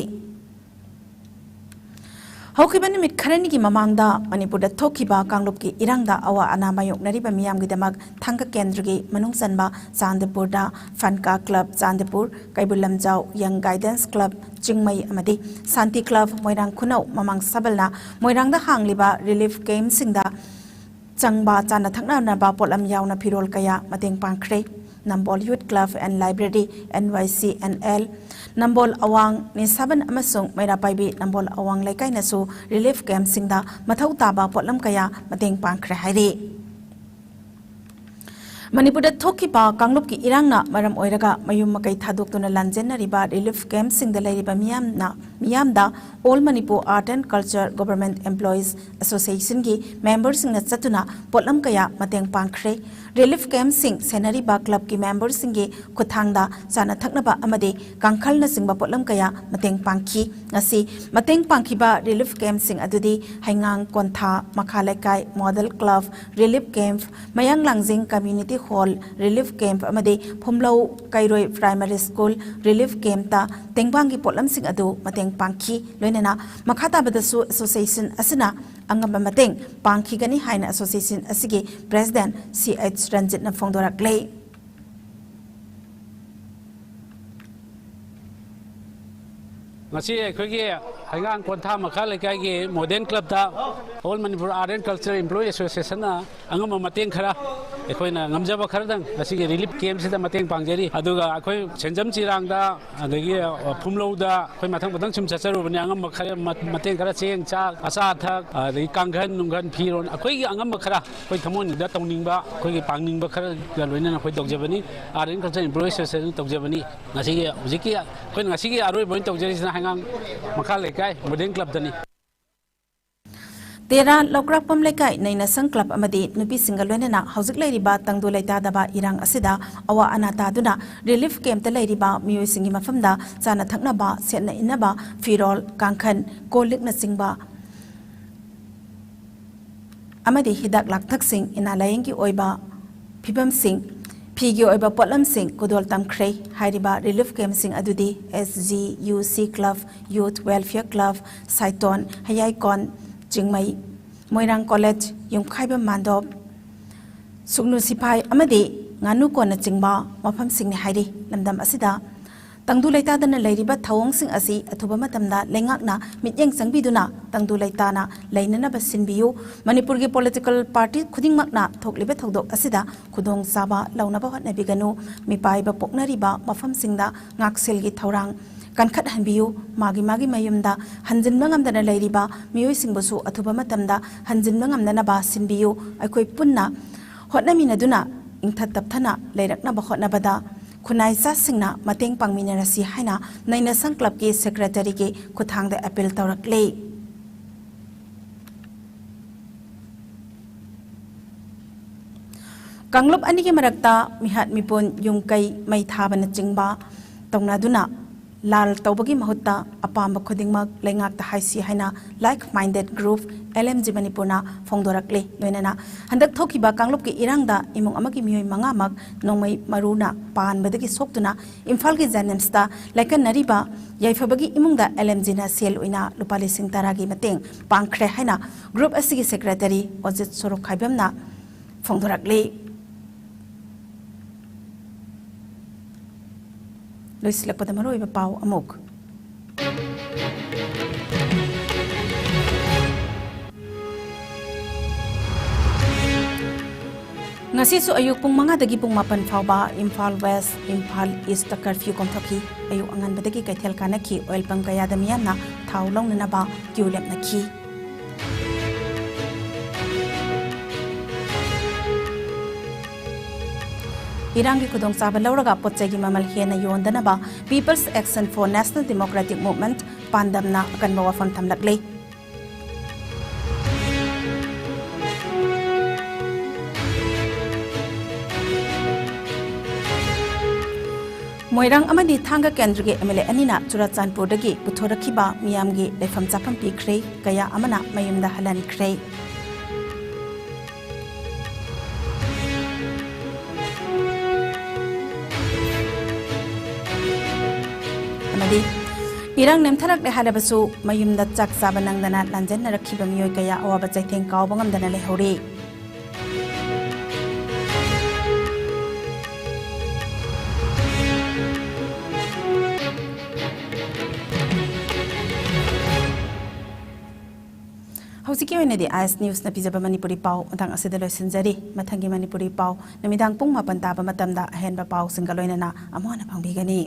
ꯍꯧꯈꯤꯕ ꯅꯨꯃꯤꯠ ꯈꯔꯅꯤꯒꯤ ꯃꯃꯥꯡꯗ ꯃꯅꯤꯄꯨꯔꯗ ꯊꯣꯛꯈꯤꯕ ꯀꯥꯡꯂꯨꯞꯀꯤ ꯏꯔꯥꯡꯗ ꯑꯋꯥ ꯑꯅꯥ ꯃꯥꯌꯣꯛꯅꯔꯤꯕ ꯃꯤꯌꯥꯝꯒꯤꯗꯃꯛ ꯊꯥꯡꯒ ꯀꯦꯟꯗ꯭ꯔꯒꯤ ꯃꯅꯨꯡ ꯆꯟꯕ ꯆꯥꯟꯗꯤꯄꯨꯔꯗ ꯐꯟꯀꯥ club ꯆꯥꯟꯗꯤꯄꯨꯔ, Keibul Lamjao ꯌꯪ guidance club ꯆꯤꯡꯃꯩ ꯑꯃꯗꯤ ꯁꯥꯟꯇꯤ ꯀ꯭ꯂꯕ ꯃꯣꯏꯔꯥꯡ ꯈꯨꯅꯧ ꯃꯃꯥꯡ ꯁꯕꯜꯅ ꯃꯣꯏꯔꯥꯡꯗ ꯍꯥꯡꯂꯤꯕ relief campꯁꯤꯡꯗ ꯆꯪꯕ ꯆꯥꯅ ꯊꯛꯅꯅꯕ ꯄꯣꯠꯂꯝ ꯌꯥꯎꯅ ꯐꯤꯔꯣꯜ ꯀꯌꯥ ꯃꯇꯦꯡ ꯄꯥꯡꯈ꯭ꯔꯦ꯫ ꯅꯝꯕꯣꯜ Youth Club and Library, N Y C N L, ꯅꯝꯕꯣꯜ ꯑꯋꯥꯡ, ꯅꯤꯁꯥꯕꯟ ꯑꯃꯁꯨꯡ ꯃꯩꯔꯥꯄꯥꯏꯕꯤ ꯅꯝꯕꯣꯜ ꯑꯋꯥꯡ ꯂꯩꯀꯥꯏꯅꯁꯨ relief campꯁꯤꯡꯗ ꯃꯊꯧ ꯇꯥꯕ ꯄꯣꯠꯂꯝ ꯀꯌꯥ ꯃꯇꯦꯡ ꯄꯥꯡꯈ꯭ꯔꯦ ꯍꯥꯏꯔꯤ꯫ ꯃꯅꯤꯄꯨꯔꯗ ꯊꯣꯛꯈꯤꯕ ꯀꯥꯡꯂꯨꯞꯀꯤ ꯏꯔꯥꯡꯅ ꯃꯔꯝ ꯑꯣꯏꯔꯒ ꯃꯌꯨꯝ ꯃꯀꯩ ꯊꯥꯗꯣꯛꯇꯨꯅ ꯂꯥꯟꯖꯦꯟꯅꯔꯤꯕ relief campꯁꯤꯡꯗ ꯂꯩꯔꯤꯕ ꯃꯤꯌꯥꯝꯅ, ꯃꯤꯌꯥꯝꯗ All Manipur Art and Culture Government Employees Associationꯒꯤ memberꯁꯤꯡꯅ ꯆꯠꯇꯨꯅ ꯄꯣꯠꯂꯝ ꯀꯌꯥ ꯃꯇꯦꯡ ꯄꯥꯡꯈ꯭ꯔꯦ꯫ Relief campꯁꯤꯡ ꯁꯦꯟꯅꯔꯤꯕ clubꯀꯤ memberꯁꯤꯡꯒꯤ ꯈꯨꯠꯊꯥꯡꯗ ꯆꯥꯅ ꯊꯛꯅꯕ ꯑꯃꯗꯤ ꯀꯥꯡꯈꯜꯅꯆꯤꯡꯕ ꯄꯣꯠꯂꯝ ꯀꯌꯥ ꯃꯇꯦꯡ ꯄꯥꯡꯈꯤ꯫ ꯉꯁꯤ ꯃꯇꯦꯡ ꯄꯥꯡꯈꯤꯕ relief campꯁꯤꯡ ꯑꯗꯨꯗꯤ ꯍꯩꯉꯥꯡ ꯀꯣꯟꯊꯥ ꯃꯈꯥ ꯂꯩꯀꯥꯏ Model Club Relief Camp, ꯃꯌꯥꯡ ꯂꯥꯡꯖꯤꯡ Community Hall Relief Camp ꯑꯃꯗꯤ ꯐꯨꯝꯂꯧ ꯀꯩꯔꯣꯏ Primary School Relief Campꯇ ꯇꯦꯡꯕꯥꯡꯒꯤ ꯄꯣꯠꯂꯝꯁꯤꯡ ꯑꯗꯨ ꯃꯇꯦꯡ ꯄꯥꯡꯈꯤ꯫ ꯂꯣꯏꯅꯅ ꯃꯈꯥ ꯇꯥꯕꯗꯁꯨ association ꯑꯁꯤꯅ ꯑꯉꯝꯕ ꯃꯇꯦꯡ ꯄꯥꯡꯈꯤꯒꯅꯤ ꯍꯥꯏꯅ association ꯑꯁꯤꯒꯤ president C H ꯔꯟꯖꯤꯠꯅ ꯐꯣꯡꯗꯣꯔꯛꯂꯤ꯫ ꯉꯁꯤ ꯑꯩꯈꯣꯏꯒꯤ ꯍꯩꯉꯥꯡ ꯀꯣꯟꯊꯥ ꯃꯈꯥ ꯂꯩꯀꯥꯏꯒꯤ Model Clubꯇ All Manipur Art and Culture Employee Associationꯅ ꯑꯉꯝꯕ ꯃꯇꯦꯡ ꯈꯔ ꯑꯩꯈꯣꯏꯅ ꯉꯝꯖꯕ ꯈꯔꯗꯪ ꯉꯁꯤꯒꯤ ꯔꯤꯂꯤꯐ ꯀꯦꯝꯁꯤꯗ ꯃꯇꯦꯡ ꯄꯥꯡꯖꯔꯤ꯫ ꯑꯗꯨꯒ ꯑꯩꯈꯣꯏ ꯁꯦꯟꯖꯝ ꯆꯤꯔꯥꯡꯗ, ꯑꯗꯒꯤ, ꯑ, ꯐꯨꯝꯂꯧꯗ ꯑꯩꯈꯣꯏ ꯃꯊꯪ ꯃꯊꯪ ꯁꯨꯝ ꯆꯠꯆꯔꯨꯕꯅꯤ꯫ ꯑꯉꯝꯕ ꯈꯔ ꯃ-, ꯃꯇꯦꯡ ꯈꯔ, ꯆꯦꯡ, ꯆꯥꯛ, ꯑꯆꯥ ꯑꯊꯛ, ꯑꯗꯒꯤ ꯀꯥꯡꯈꯟ ꯅꯨꯡꯈꯟ, ꯐꯤꯔꯣꯟ, ꯑꯩꯈꯣꯏꯒꯤ ꯑꯉꯝꯕ ꯈꯔ, ꯑꯩꯈꯣꯏ ꯊꯃꯣꯏꯅꯨꯡꯗ ꯇꯧꯅꯤꯡꯕ, ꯑꯩꯈꯣꯏꯒꯤ ꯄꯥꯡꯅꯤꯡꯕ ꯈꯔꯒ ꯂꯣꯏꯅꯅ ꯑꯩꯈꯣꯏ ꯇꯧꯖꯕꯅꯤ꯫ Art and Culture Improvisation ꯇꯧꯖꯕꯅꯤ꯫ ꯉꯁꯤꯒꯤ, ꯍꯧꯖꯤꯛꯀꯤ ꯑꯩꯈꯣꯏꯅ ꯉꯁꯤꯒꯤ ꯑꯔꯣꯏꯕ ꯑꯣꯏꯅ ꯇꯧꯖꯔꯤꯁꯤꯅ ꯍꯩꯉꯥꯡ ꯃꯈꯥ ꯂꯩꯀꯥꯏ ꯃꯣꯗꯦꯜ ꯀ꯭ꯂꯕꯇꯅꯤ꯫ ꯇꯦꯔꯥ ꯂꯧꯀ꯭ꯔꯥꯛꯄꯝ ꯂꯩꯀꯥꯏ ꯅꯩꯅꯁꯪ ꯀ꯭ꯂꯕ ꯑꯃꯗꯤ ꯅꯨꯄꯤꯁꯤꯡꯒ ꯂꯣꯏꯅꯅ ꯍꯧꯖꯤꯛ ꯂꯩꯔꯤꯕ ꯇꯪꯗꯨ ꯂꯩꯇꯥꯗꯕ ꯏꯔꯥꯡ ꯑꯁꯤꯗ ꯑꯋꯥ ꯑꯅꯥ ꯇꯥꯗꯨꯅ ꯔꯤꯂꯤꯐ ꯀꯦꯝꯞꯇ ꯂꯩꯔꯤꯕ ꯃꯤꯑꯣꯏꯁꯤꯡꯒꯤ ꯃꯐꯝꯗ ꯆꯥꯅ ꯊꯛꯅꯕ, ꯁꯦꯠꯅ ꯏꯟꯅꯕ, ꯐꯤꯔꯣꯜ, ꯀꯥꯡꯈꯟ, ꯀꯣꯜ ꯂꯤꯛꯅꯆꯤꯡꯕ ꯑꯃꯗꯤ ꯍꯤꯗꯥꯛ ꯂꯥꯡꯊꯛꯁꯤꯡ, ꯏꯅꯥ ꯂꯥꯌꯦꯡꯒꯤ ꯑꯣꯏꯕ ꯐꯤꯕꯝꯁꯤꯡ, ꯐꯤꯒꯤ ꯑꯣꯏꯕ ꯄꯣꯠꯂꯝꯁꯤꯡ ꯈꯨꯗꯣꯜ ꯇꯝꯈ꯭ꯔꯦ꯫ ꯍꯥꯏꯔꯤꯕ ꯔꯤꯂꯤꯐ ꯀꯦꯝꯞꯁꯤꯡ ꯑꯗꯨꯗꯤ ꯑꯦꯁ ꯖꯤ ꯌꯨ ꯁꯤ ꯀ꯭ꯂꯕ, ꯌꯨꯊ ꯋꯦꯜꯐꯤꯌꯔ ꯀ꯭ꯂꯕ, ꯁꯥꯏꯇꯣꯟ, ꯍꯌꯥꯏꯀꯣꯟ, ꯆꯤꯡꯃꯩ, ꯃꯣꯏꯔꯥꯡ ꯀꯣꯂꯦꯖ, ꯌꯨꯝꯈꯥꯏꯕꯝ ꯃꯥꯟꯗꯣꯞ, ꯁꯨꯛꯅꯨ ꯁꯤꯐꯥꯏ ꯑꯃꯗꯤ ꯉꯥꯅꯨ ꯀꯣꯟꯅꯆꯤꯡꯕ ꯃꯐꯝꯁꯤꯡꯅꯤ ꯍꯥꯏꯔꯤ꯫ ꯂꯝꯗꯝ ꯑꯁꯤꯗ ꯇꯪꯗꯨ ꯂꯩꯇꯥꯗꯅ ꯂꯩꯔꯤꯕ ꯊꯧꯑꯣꯡꯁꯤꯡ ꯑꯁꯤ ꯑꯊꯨꯕ ꯃꯇꯝꯗ ꯂꯩꯉꯥꯛꯅ ꯃꯤꯠꯌꯦꯡ ꯆꯪꯕꯤꯗꯨꯅ ꯇꯪꯗꯨ ꯂꯩꯇꯥꯅ ꯂꯩꯅꯅꯕ ꯁꯤꯟꯕꯤꯌꯨ꯫ ꯃꯅꯤꯄꯨꯔꯒꯤ ꯄꯣꯂꯤꯇꯤꯀꯦꯜ ꯄꯥꯔꯇꯤ ꯈꯨꯗꯤꯡꯃꯛꯅ ꯊꯣꯛꯂꯤꯕ ꯊꯧꯗꯣꯛ ꯑꯁꯤꯗ ꯈꯨꯗꯣꯡꯆꯥꯕ ꯂꯧꯅꯕ ꯍꯣꯠꯅꯕꯤꯒꯅꯨ꯫ ꯃꯤꯄꯥꯏꯕ ꯄꯣꯛꯅꯔꯤꯕ ꯃꯐꯝꯁꯤꯡꯗ ꯉꯥꯛꯁꯦꯜꯒꯤ ꯊꯧꯔꯥꯡ ꯀꯟꯈꯠꯍꯟꯕꯤꯌꯨ꯫ ꯃꯥꯒꯤ ꯃꯥꯒꯤ ꯃꯌꯨꯝꯗ ꯍꯟꯖꯤꯟꯕ ꯉꯝꯗꯅ ꯂꯩꯔꯤꯕ ꯃꯤꯑꯣꯏꯁꯤꯡꯕꯨꯁꯨ ꯑꯊꯨꯕ ꯃꯇꯝꯗ ꯍꯟꯖꯤꯟꯕ ꯉꯝꯅꯅꯕ ꯁꯤꯟꯕꯤꯌꯨ꯫ ꯑꯩꯈꯣꯏ ꯄꯨꯟꯅ ꯍꯣꯠꯅꯃꯤꯟꯅꯗꯨꯅ ꯏꯪꯊ ꯇꯞꯊꯅ ꯂꯩꯔꯛꯅꯕ ꯍꯣꯠꯅꯕꯗ ꯈꯨꯟꯅꯥꯏ ꯆꯥꯁꯤꯡꯅ ꯃꯇꯦꯡ ꯄꯥꯡꯃꯤꯟꯅꯔꯁꯤ ꯍꯥꯏꯅ ꯅꯩꯅꯁꯪ ꯀ꯭ꯂꯕꯀꯤ ꯁꯦꯀ꯭ꯔꯦꯇꯔꯤꯒꯤ ꯈꯨꯠꯊꯥꯡꯗ ꯑꯦꯄꯤꯜ ꯇꯧꯔꯛꯂꯤ꯫ ꯀꯥꯡꯂꯨꯞ ꯑꯅꯤꯒꯤ ꯃꯔꯛꯇ ꯃꯤꯍꯥꯠ ꯃꯤꯄꯨꯟ, ꯌꯨꯝ ꯀꯩ ꯃꯩ ꯊꯥꯕꯅꯆꯤꯡꯕ ꯇꯧꯅꯗꯨꯅ ꯂꯥꯜ ꯇꯧꯕꯒꯤ ꯃꯍꯨꯠꯇ ꯑꯄꯥꯝꯕ ꯈꯨꯗꯤꯡꯃꯛ ꯂꯩꯉꯥꯛꯇ ꯍꯥꯏꯁꯤ ꯍꯥꯏꯅ Like Minded Group, L M G ꯃꯅꯤꯄꯨꯔꯅ ꯐꯣꯡꯗꯣꯔꯛꯂꯤ꯫ ꯂꯣꯏꯅꯅ ꯍꯟꯗꯛ ꯊꯣꯛꯈꯤꯕ ꯀꯥꯡꯂꯨꯞꯀꯤ ꯏꯔꯥꯡꯗ ꯏꯃꯨꯡ ꯑꯃꯒꯤ ꯃꯤꯑꯣꯏ ꯃꯉꯥꯃꯛ ꯅꯣꯡꯃꯩ ꯃꯔꯨꯅ ꯄꯥꯟꯕꯗꯒꯤ ꯁꯣꯛꯇꯨꯅ ꯏꯝꯐꯥꯜꯒꯤ ꯖꯦꯅꯤꯝꯁꯇ ꯂꯥꯏꯀꯠꯅꯔꯤꯕ ꯌꯥꯏꯐꯕꯒꯤ ꯏꯃꯨꯡꯗ L M Gꯅ ꯁꯦꯜ ꯑꯣꯏꯅ ꯂꯨꯄꯥ ꯂꯤꯁꯤꯡ ꯇꯔꯥꯒꯤ ꯃꯇꯦꯡ ꯄꯥꯡꯈ꯭ꯔꯦ ꯍꯥꯏꯅ ꯒ꯭ꯔꯨꯞ ꯑꯁꯤꯒꯤ ꯁꯦꯀ꯭ꯔꯦꯇꯔꯤ ꯑꯣꯖꯤꯠ ꯁꯣꯔꯣꯛꯈꯥꯏꯕꯝꯅ ꯐꯣꯡꯗꯣꯔꯛꯂꯤ꯫ ꯂꯣꯏꯁꯤꯜꯂꯛꯄꯗ ꯃꯔꯨꯑꯣꯏꯕ ꯄꯥꯎ ꯑꯃꯨꯛ꯫ ꯑꯁꯤꯁꯨ ꯑꯌꯨꯛ ꯄꯨꯡ ꯃꯉꯥꯗꯒꯤ ꯄꯨꯡ ꯃꯥꯄꯟ ꯐꯥꯎꯕ Imphal west, Imphal east curfew ꯀꯣꯝꯊꯣꯛꯈꯤ꯫ ꯑꯌꯨꯛ ꯑꯉꯟꯕꯗꯒꯤ ꯀꯩꯊꯦꯜ ꯀꯥꯅꯈꯤ꯫ ꯑꯣꯏꯜ ꯄꯝ ꯀꯌꯥꯗ ꯃꯤꯌꯥꯝꯅ ꯊꯥꯎ ꯂꯧꯅꯅꯕ ꯀ꯭ꯌꯨ ꯂꯦꯞꯅꯈꯤ꯫ ꯏꯔꯥꯡꯒꯤ ꯈꯨꯗꯣꯡꯆꯥꯕ ꯂꯧꯔꯒ ꯄꯣꯠꯆꯩꯒꯤ ꯃꯃꯜ ꯍꯦꯟꯅ ꯌꯣꯟꯗꯅꯕ People's Action for National Democratic Movement, ꯄꯥꯟꯗꯝꯅ ꯑꯀꯟꯕ ꯋꯥꯐꯝ ꯊꯝꯂꯛꯂꯤ꯫ ꯃꯣꯏꯔꯥꯡ ꯑꯃꯗꯤ ꯊꯥꯡꯒ ꯀꯦꯟꯗ꯭ꯔꯒꯤ ꯑꯦꯝ ꯑꯦꯜ ꯑꯦ ꯑꯅꯤꯅ ꯆꯨꯔꯥꯆꯥꯟꯄꯨꯔꯗꯒꯤ ꯄꯨꯊꯣꯔꯛꯈꯤꯕ ꯃꯤꯌꯥꯝꯒꯤ ꯂꯩꯐꯝ ꯆꯥꯐꯝ ꯄꯤꯈ꯭ꯔꯦ꯫ ꯀꯌꯥ ꯑꯃꯅ ꯃꯌꯨꯝꯗ ꯍꯜꯍꯟꯈ꯭ꯔꯦ꯫ ꯑꯃꯗꯤ ꯏꯔꯥꯡ ꯅꯦꯝꯊꯔꯛꯂꯦ ꯍꯥꯏꯔꯕꯁꯨ ꯃꯌꯨꯝꯗ ꯆꯥꯛ ꯆꯥꯕ ꯅꯪꯗꯅ ꯂꯥꯟꯖꯦꯟꯅꯔꯛꯈꯤꯕ ꯃꯤꯑꯣꯏ ꯀꯌꯥ ꯑꯋꯥꯕ ꯆꯩꯊꯦꯡ ꯀꯥꯎꯕ ꯉꯝꯗꯅ ꯂꯩꯍꯧꯔꯤ꯫ ꯍꯧꯖꯤꯛꯀꯤ ꯑꯣꯏꯅꯗꯤ ꯑꯥꯏ ꯑꯦꯁ ꯅ꯭ꯌꯨꯁꯅ ꯄꯤꯖꯕ ꯃꯅꯤꯄꯨꯔꯤ ꯄꯥꯎ ꯃꯇꯥꯡ ꯑꯁꯤꯗ ꯂꯣꯏꯁꯤꯟꯖꯔꯤ꯫ ꯃꯊꯪꯒꯤ ꯃꯅꯤꯄꯨꯔꯤ ꯄꯥꯎ ꯅꯨꯃꯤꯗꯥꯡ ꯄꯨꯡ ꯃꯥꯄꯟ ꯇꯥꯕ ꯃꯇꯝꯗ ꯑꯍꯦꯟꯕ ꯄꯥꯎꯁꯤꯡꯒ ꯂꯣꯏꯅꯅ ꯑꯃꯨꯛ ꯍꯟꯅ ꯐꯪꯕꯤꯒꯅꯤ꯫